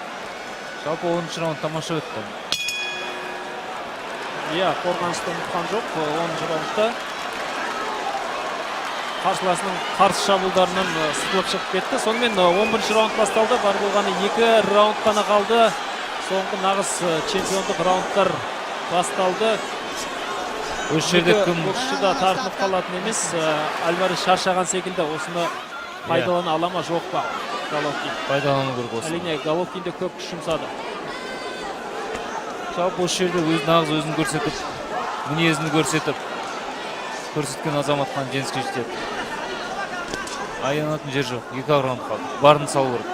Жалпы 10 раунд тамаша өтті. Иә, қорғанысты ұмытқан жоқ 10-шы раундта. Қарсыласының қарсы шабуылдарынан сытылып шығып кетті. Сонымен 11 раунд басталды. Бар болғаны екі раунд қана қалды. Соңғы нағыз чемпиондық раундтар басталды. Осы жерде Екі кім боксшы да тартынып қалатын емес. Альварес шаршаған секілді, осыны пайдалана ала ма, жоқ па Головкин? Пайдалану керек осыны. Әрине, Головкин де көп күш жұмсады. Жалпы осы жерде өз нағыз өзін көрсетіп, мінезін көрсетіп, көрсеткен азамат қана жеңіске жетеді. Аянатын жер жоқ. Екі ақ раунд қалды. Барын салу керек.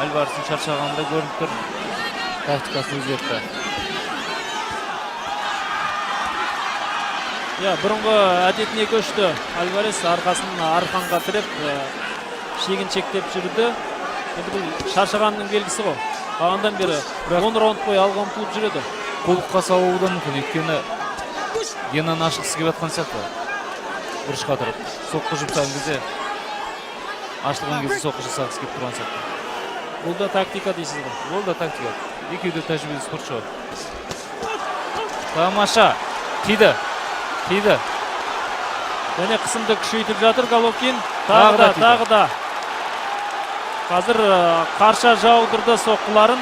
Альварестің шаршағаны да көрініп тұр. Тактикасын өзгертті. Иә, бұрынғы әдетіне көшті Альварес, арқасын арқанға тіреп, шегіншектеп жүрді. Енді бұл шаршағанның белгісі ғой. Бағанадан бері 10 раунд бойы алға ұмтылып жүреді. Қолыққа салуы да мүмкін, өйткені Генаны ашқысы келіп жатқан сияқты. Бұрышқа тұрып соққы жұмсаған кезде, ашылған кезде соққы жасағысы келіп тұрған сияқты. Бұл да тактика дейсіз ғой. Ол да тактика. Екеуі де тәжірибелі спортшы ғой. Тамаша, тиді, тиді. Және қысымды күшейтіп жатыр Головкин. Тағы Тағы да да, тиді. тағы да. Қазір қарша жаудырды соққыларын.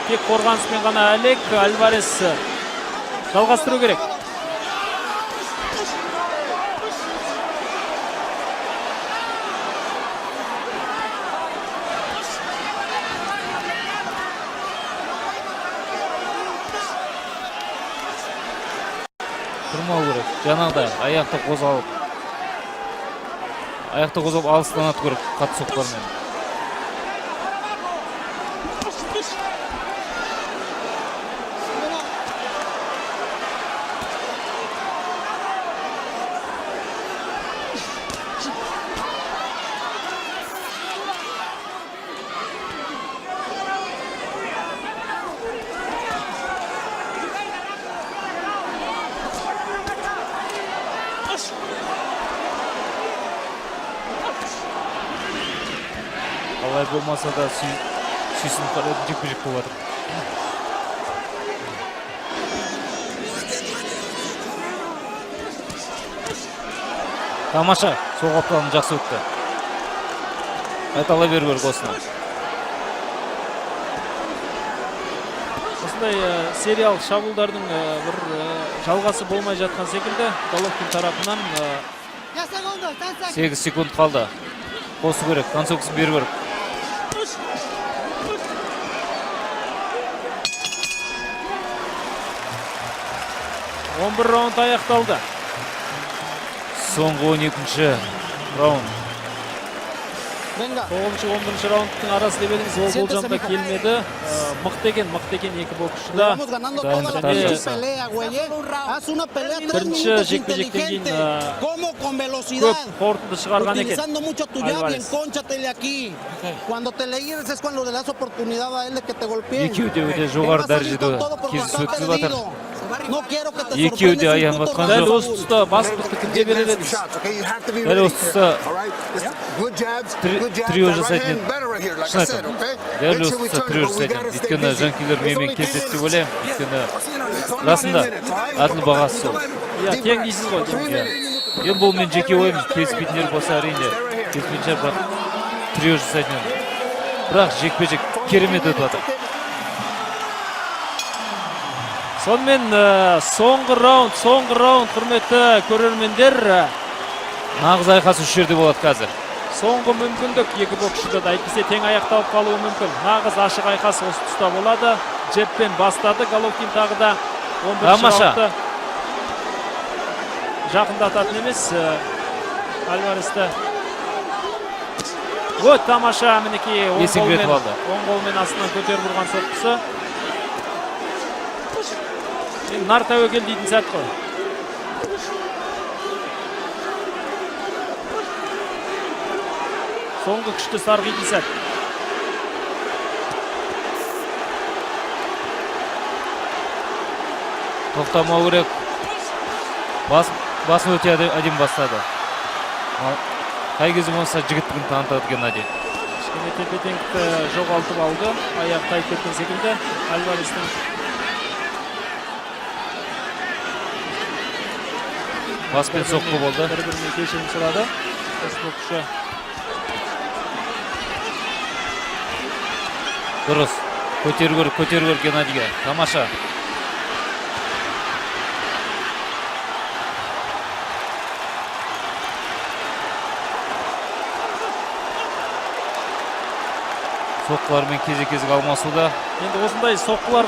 Тек қорғаныспен ғана әлек. Альварес жалғастыру керек. Тұрмау керек жаңағыдай, аяқты қозғалып, аяқты қозғалып, алыстан ату керек қатты соққылармен. Қалай болмаса да сүйсініп қарайтын жекпе жек болып жатыр. Тамаша, сол қапталын жақсы өтті. Қайталай беру керек осыны. Осындай сериялық шабуылдардың бір жалғасы болмай жатқан секілді Головкин тарапынан. 10 segundos, 10 seconds. 8 секунд қалды, қосу керек, концовкасын беру керек. 11 раунд аяқталды. Соңғы 12-ші раунд. Venga. Тоғызыншы, 11-ші раундтың арасы деп едіңіз, ол Siéntese, болжамда mijo. келмеді. Мықты екен, мықты екен екі боксшы Le да. vamos ganando Да, toda la да, pinche да. pelea, güey, ¿eh? Haz una pelea tres Бірінші minutos жекпе-жектен кейін, inteligente. Como con velocidad. көп қорытынды шығарған екен Utilizando mucho tu jab y Альварес. encónchatele aquí. Cuando te le ibes es cuando le das oportunidad a él de que te golpee. Екеуі де өте жоғары дәрежеде кездесу өткізіп жатыр. No quiero que te Екеуі де sorprendas un аянып puto жатқан Дәл жоқ. осы тұста басымдықты кімге берер едіңіз? Дәл осы тұста трио жасайтын еді. Шын айтамын, дәл осы тұста трио жасайтын еді, өйткені жанкүйерлер менімен келіседі деп ойлаймын, өйткені расында әділ бағасы сол. Иә, тең дейсіз ғой демек. Иә, енді бұл менің жеке ойым, келіспейтіндер болса, әрине, келіспейтін шығар, бірақ трио жасайтын едім. Бірақ жекпе жек керемет өтіп жатыр. Сонымен, соңғы раунд, соңғы раунд, құрметті көрермендер. Нағыз айқас осы жерде болады қазір. Соңғы мүмкіндік екі боксшыда да, әйтпесе тең аяқталып қалуы мүмкін. Нағыз ашық айқас осы тұста болады. Джебпен бастады Головкин тағы да 11 Тамаша. раундты. Жақындататын емес Альваресті. Вот тамаша, мінекей, оң Есеңгіретіп қолмен, алды. оң қолмен астынан көтеріп ұрған соққысы. Енді нар тәуекел дейтін сәт қой. Соңғы күшті сарғитын сәт. Тоқтамау керек. Басын өте әдемі бастады. Қай кезде болмаса жігіттігін танытады Геннадий. Кішкене тепе теңдікті жоғалтып алды. Аяғы тайып кеткен секілді Альварестің. Баспен соққы болды. Бір біріне кешірім сұрады қос боксшы. Дұрыс. Көтеру керек, көтеру керек Геннадийге. Тамаша. Соққылармен кезек кезек алмасуда. Енді осындай соққылар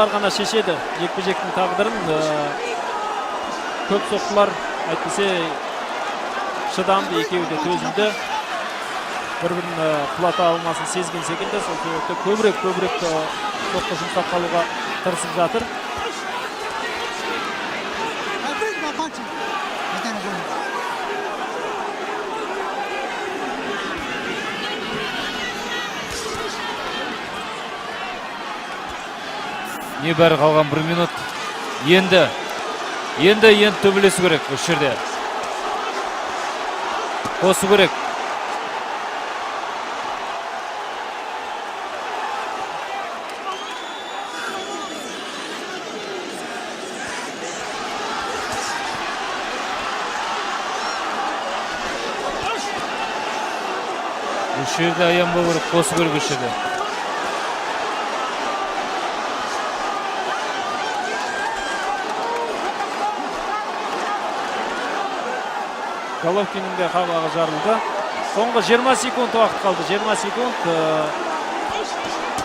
ғана шешеді жекпе жектің тағдырын. Көп соққылар, әйтпесе шыдамды, екеуі де төзімді. Бір бірін құлата алмасын сезген секілді, сол себепті көбірек соққы жұмсап қалуға тырысып жатыр. I think my punching. Detén, Junior. Небәрі қалған бір минут. Енді, енді, енді төбелесу керек осы жерде. Қосу керек. Осы жерде аянбау керек, қосу керек осы жерде. Головкиннің де қабағы жарылды. Соңғы 20 секунд уақыт қалды. 20 секунд.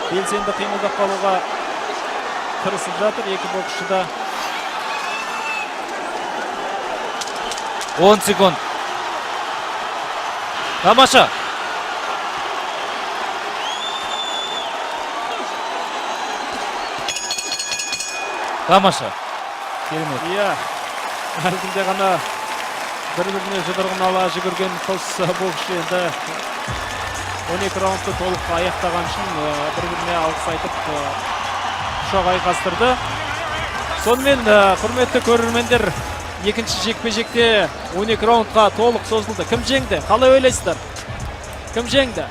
Белсенді қимылдап қалуға тырысып жатыр екі боксшы да. 10 секунд. Тамаша. Тамаша. Керемет. Иә, әлгінде ғана бір біріне жұдырығын ала жүгірген қос боксшы енді 12 раундты толық аяқтаған үшін бір біріне алғыс айтып, құшақ айқастырды. Сонымен, құрметті көрермендер, екінші жекпе жекте 12 раундқа толық созылды. Кім жеңді, қалай ойлайсыздар, кім жеңді?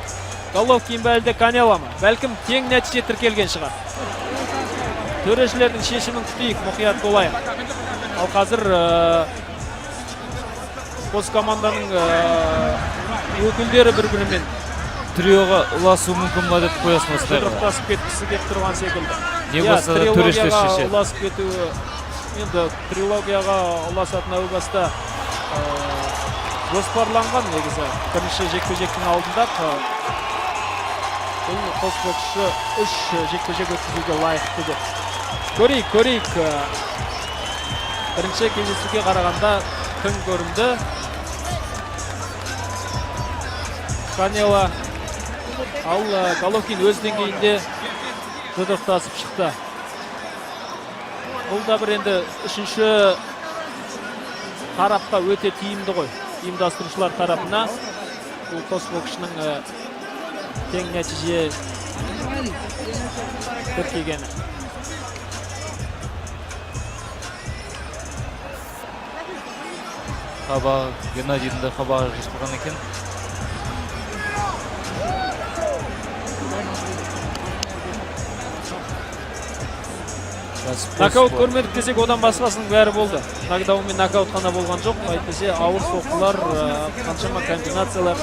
Головкин бе, әлде Канело ма? Бәлкім, тең нәтиже тіркелген шығар. Төрешілердің шешімін күтейік, мұқият болайық. Ал қазір қос команданың өкілдері бір бірімен Триоға ұласуы мүмкін ба деп қоясың осындайға. Жұдырықтасып кеткісі келіп тұрған секілді. Не Иә, болса да төрешілер трилогияға шешеді. ұласып кетуі, енді трилогияға ұласатын әу баста жоспарланған негізі. Бірінші жекпе жектің алдында бұл қос боксшы үш жекпе жек өткізуге лайықты деп. Көрейік, көрейік. Бірінші кездесуге қарағанда тың көрінді Канело, ал Головкин өз деңгейінде жұдырықтасып шықты. Бұл да бір енді үшінші тарапқа өте тиімді ғой, ұйымдастырушылар тарапына, бұл қос боксшының тең нәтиже тіркегені. Қабағы, Геннадийдің де қабағы жыртылған екен. Кәсіпқой Нокаут спорт. көрмедік десек, одан басқасының бәрі болды. Нокдаун мен нокаут қана болған жоқ, әйтпесе ауыр соққылар, қаншама комбинациялар.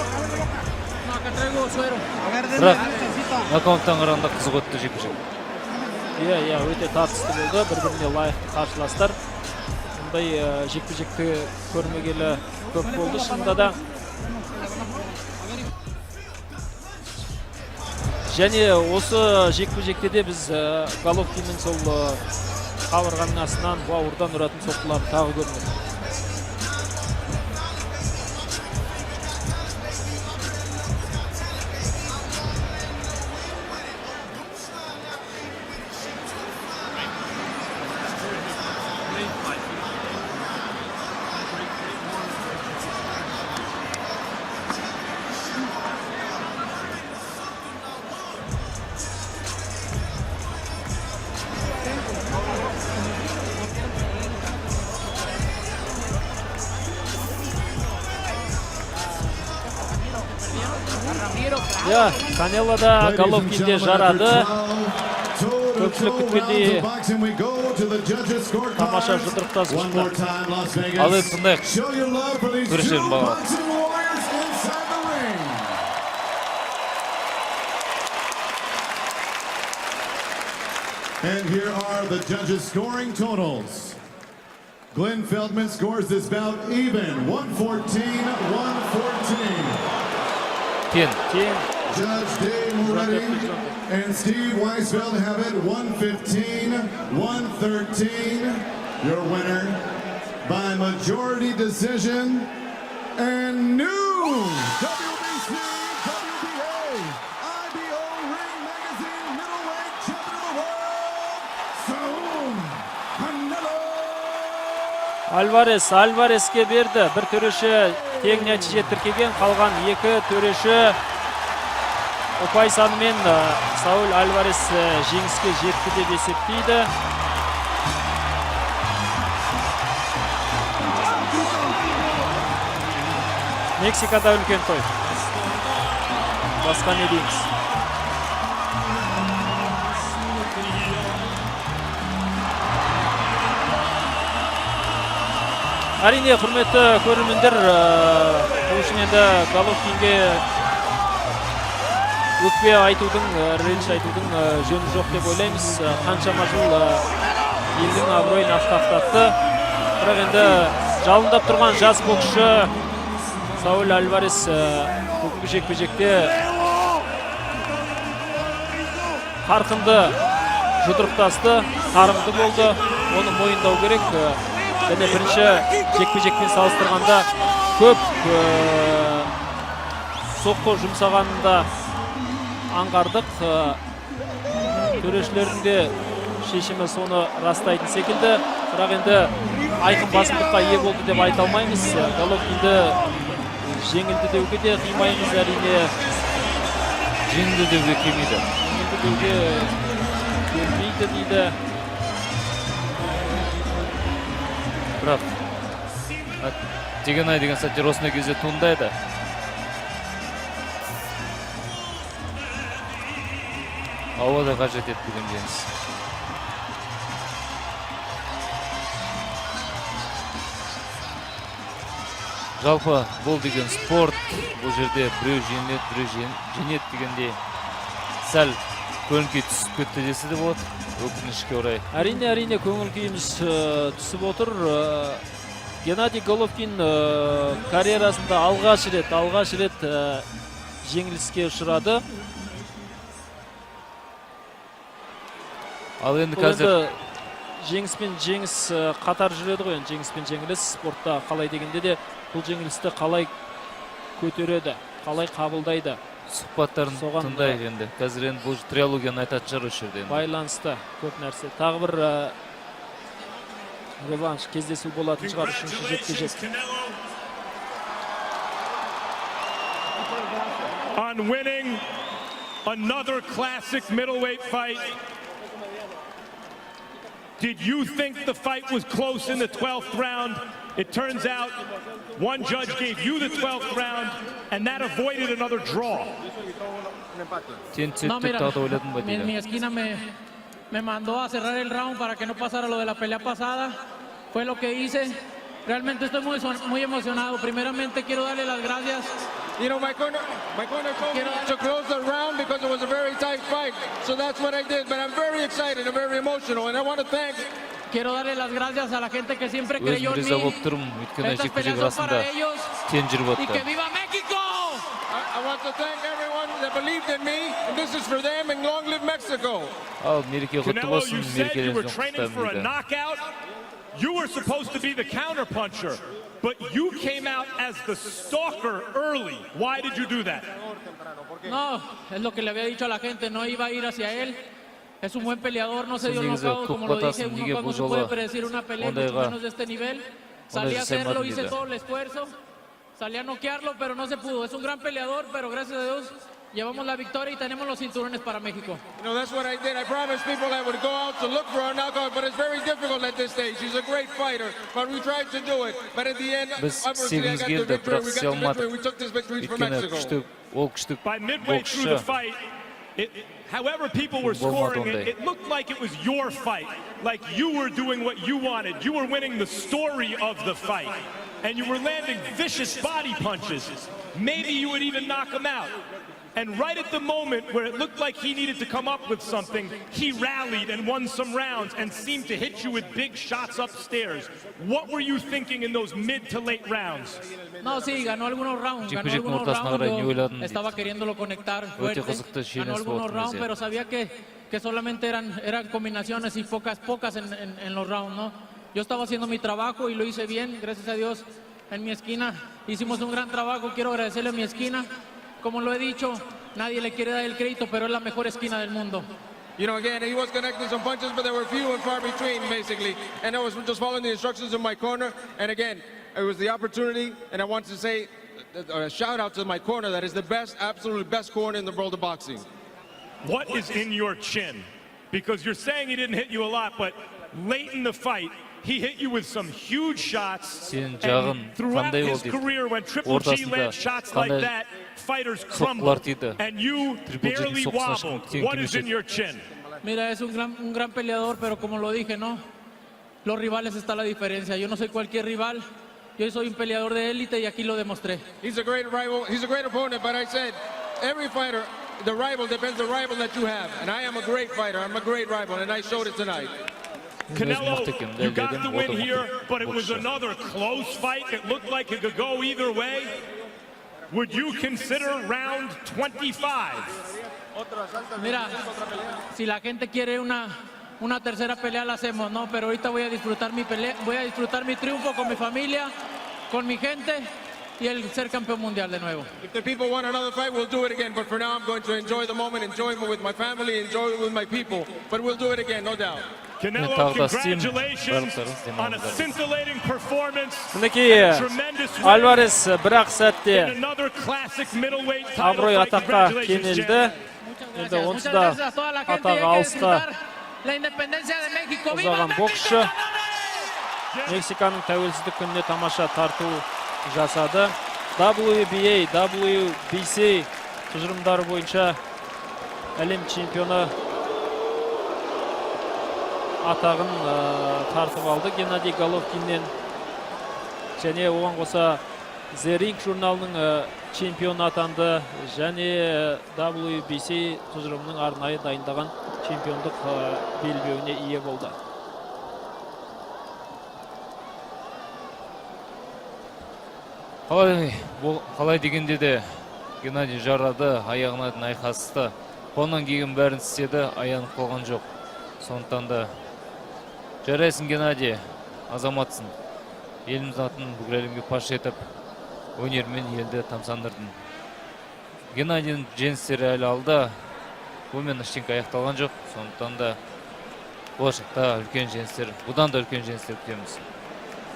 Бірақ Нокауттан қарағанда қызық өтті жекпе жек. Иә, өте тартысты болды. Бір біріне лайықты қарсыластар. Мұндай жекпе жекті көрмегелі көп болды шынында да. Және осы жекпе жекте де біз Головкиннің сол қабырғаның астынан, бауырдан ұратын соққыларын тағы көрмедік. Иә, Канело да, Головкин де жарады. Көпшілік күткендей тамаша жұдырықтасып шықты. Ал енді тыңдайық төрешілердің бағаларын. And here are the judges' scoring totals. Glenn Feldman scores this bout even, 114, 114. Тең. Тең. Judge Dave Moretti and Steve Weisfeld have it 115, 113. Your winner by majority decision and new WBC, WBA, IBO Ring Magazine middleweight champion of the world, Saul Canelo Альварес Альвареске берді. Бір төреші тең нәтиже тіркеген, қалған екі төреші ұпай санымен Сауль Альварес жеңіске жетті деп есептейді. Мексикада үлкен той. Басқа не дейміз? Әрине, құрметті көрермендер, бұл үшін енді Головкинге өкпе айтудың, реніш айтудың жөні жоқ деп ойлаймыз. Қаншама жыл елдің абыройын асқақтатты. Бірақ енді жалындап тұрған жас боксшы Сауль Альварес бүгінгі жекпе-жекте қарқынды жұдырықтасты, қарымды болды. Оны мойындау керек. Және бірінші жекпе-жекпен салыстырғанда көп соққы жұмсағанын да аңғардық. Төрешілердің де шешімі соны растайтын секілді. Бірақ енді айқын басымдыққа ие болды деп айта алмаймыз. Головкинді жеңілді деуге де қимаймыз, әрине. Жеңілді деуге келмейді. Жеңілді деуге келмейді дейді. Бірақ деген ай деген сәттер осындай кезде туындайды. Ауада қажет еді бүгін жеңіс. Жалпы бұл деген спорт, бұл жерде біреу жеңіледі, біреу жеңеді дегендей, сәл көңіл күй түсіп кетті десе де болады, өкінішке орай. Әрине, көңіл күйіміз түсіп отыр. Геннадий Головкин карьерасында алғаш рет жеңіліске ұшырады. Ал енді Бұл қазір енді жеңіс пен жеңіс қатар жүреді ғой. Енді жеңіс пен жеңіліс спортта қалай дегенде де, бұл жеңілісті қалай көтереді, қалай қабылдайды, сұхбаттарын соған, тыңдайық енді. Қазір енді бұл триологияны айтатын шығар осы жерде енді. Байланысты көп нәрсе. Тағы бір реванш кездесу болатын шығар, үшінші жекпе жек. On winning another classic middleweight fight. Did you think the fight was close in the 12th round? It turns out one judge gave you the 12th round, and that avoided another draw. Тең түседі No, деп mira, тағы да ойладың ба mi дейді. Esquina me mandó a cerrar el round para que no pasara lo de la pelea pasada. Fue lo que hice. Realmente estoy muy, muy emocionado. Primeramente quiero darle las gracias My corner told me to close the round because it was a very tight fight. So that's what I did. But I'm very excited. I'm very emotional, and I want to thank Quiero darle las gracias a la gente que siempre Өзім creyó en риза mí. болып тұрмын, өйткені Estas жекпе-жек peleas son расында para ellos. тең жүріп Y que отты. viva México! I want to thank everyone that believed in me. And this is for them, and long live Mexico. Ал мереке құтты Canelo, болсын, you said you were мерекелеріңізбен training құттықтаймын for a дейді. Knockout. You were supposed to be the counterpuncher, but you came out as the stalker early. Why did you do that? No, es lo que le había dicho a la gente, no iba a ir hacia él. Es un buen peleador, no se dio Sen негізі knockout, көп como lo dije, батасың, uno неге no бұл se puede жолы predecir una pelea, mucho ондайға menos de este nivel. Salí ондай a hacerlo, жасамадың hice дейді. Todo el esfuerzo, salí a noquearlo, pero no se pudo. Es un gran peleador, pero gracias a Dios llevamos la victoria y tenemos los cinturones para México. That's what I did. I promised people I would go out to look for a knockout, but it's very difficult at this stage. He's a great fighter, but we tried to do it. But at the end, Біз unfortunately, I істегіміз got the келді, victory. бірақ We істей got the алмадық. victory. We took this victory for Өйткені Mexico. Күшті, ол күшті By midway through the боксшы. Fight, however people were Болмады scoring it, ондай. It looked like it was your fight. Like you were doing what you wanted. You were winning the story of the fight. And you were landing vicious body punches. Maybe you would even knock him out. And right at the moment where it looked like he needed to come up with something, he rallied and won some rounds and seemed to hit you with big shots upstairs. What were you thinking in those mid to late rounds? No, sí, ganó algunos rounds, ganó Жекпе-жектің algunos ортасына қарай не rounds. ойладың Yo дейді. estaba queriéndolo conectar Өте fuerte. Қызықты Ganó шиеленіс algunos болатын rounds, кезде. Pero sabía que solamente eran combinaciones y pocas, pocas en los rounds, ¿no? Yo estaba haciendo mi trabajo y lo hice bien, gracias a Dios. En mi esquina hicimos un gran trabajo, quiero agradecerle a mi esquina. Como lo he dicho, nadie le quiere dar el crédito, pero es la mejor esquina del mundo. Again, he was connecting some punches, but there were few and far between, basically. And I was just following the instructions in my corner. And again, it was the opportunity. And I want to say a shout out to my corner. That is the best, absolute best corner in the world of boxing. What is in your chin? Because you're saying he didn't hit you a lot, but late in the fight, he hit you with some huge shots. Сен жағын And throughout қандай his болды дейді. Career, when Triple G Ортасында lands shots like қандай that, fighters соққылар crumble. тиді. And you Triple G'дің barely соққысына ешкім wobbled. тең What is келмеуші in еді. Your chin? Mira, es un gran peleador, pero como lo dije, ¿no? Los rivales está la diferencia. Yo no soy cualquier rival. Yo soy un peleador de élite y aquí lo demostré. He's a great rival. He's a great opponent, but I said every fighter, the rival depends the rival that you have. And I am a great fighter. I'm a great rival, and I showed it tonight. Canelo, Мықты екен, you got дәлелдедім, the win ол да here, мықты but it was боксшы. Another close fight. It looked like it could go either way. Would you consider round 25? Mira, si la gente quiere una tercera pelea, la hacemos, ¿no? Pero ahorita voy a disfrutar mi pelea, voy a disfrutar mi triunfo con mi familia, con mi gente y el ser campeón mundial de nuevo. If the people want another fight, we'll do it again. But for now, I'm going to enjoy the moment, enjoy it with my family, enjoy it with my people. But we'll do it again, no doubt. Canelo, Тағы да істеймін. Congratulations Барлықтарыңыз on a демалыңыздар. Scintillating performance. Мінекей Tremendous win Альварес бір-ақ сәтте in another classic middleweight title абырой fight. Атаққа Congratulations, кенелді. champ. Енді Muchas онсыз да gracias a toda la gente y атағы hay que алысқа disfrutar la independencia de México. ¡Viva ұзаған México! Боксшы Мексиканың тәуелсіздік күніне тамаша тарту жасады. WBA, WBC тұжырымдары бойынша әлем чемпионы атағын тартып алды Геннадий Головкиннен және оған қоса The Ring журналының чемпионы атанды және WBC тұжырымының арнайы дайындаған чемпиондық белбеуіне ие болды. Қалай, қалай дегенде де Геннадий жарады, аяғына дейін айқасты. Қолынан келген бәрін істеді, аянып қалған жоқ. Сондықтан да жарайсың, Геннадий, азаматсың. Еліміз атын бүкіл әлемге паш етіп, өнермен елді тамсандырдың. Геннадийдің жеңістері әлі алда. Бұнымен ештеңке аяқталған жоқ. Сондықтан да болашақта үлкен жеңістер, бұдан да үлкен жеңістер күтеміз.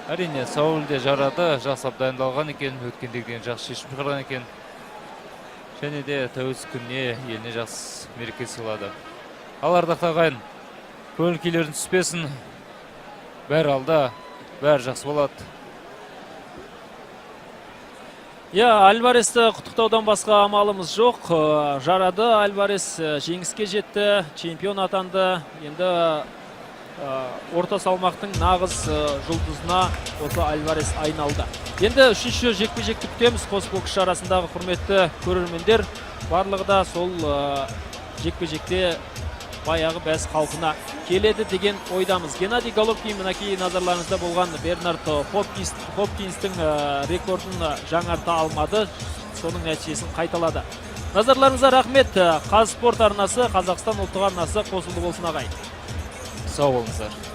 Әрине, Сауль де жарады, жақсылап дайындалған екен, өткендегіден жақсы шешім шығарған екен. Және де тәуелсіздік күніне еліне жақсы мереке сыйлады. Ал ардақты ағайын, көңіл күйлерің түспесін. Бәрі алда, бәрі жақсы болады. Иә, Альваресті құттықтаудан басқа амалымыз жоқ. Жарады Альварес, жеңіске жетті, чемпион атанды. Енді Орта салмақтың нағыз жұлдызына осы Альварес айналды. Енді үшінші жекпе жекті күтеміз қос боксшы арасындағы. Құрметті көрермендер, барлығы да сол жекпе жекте баяғы бәс қалпына келеді деген ойдамыз. Геннадий Головкин мінекей назарларыңызда болған Бернард Хопкинстің рекордын жаңарта алмады, соның нәтижесін қайталады. Назарларыңызға рахмет. Қазспорт арнасы, Қазақстан ұлттық арнасы қосулы болсын, ағайын. Сау болыңыздар.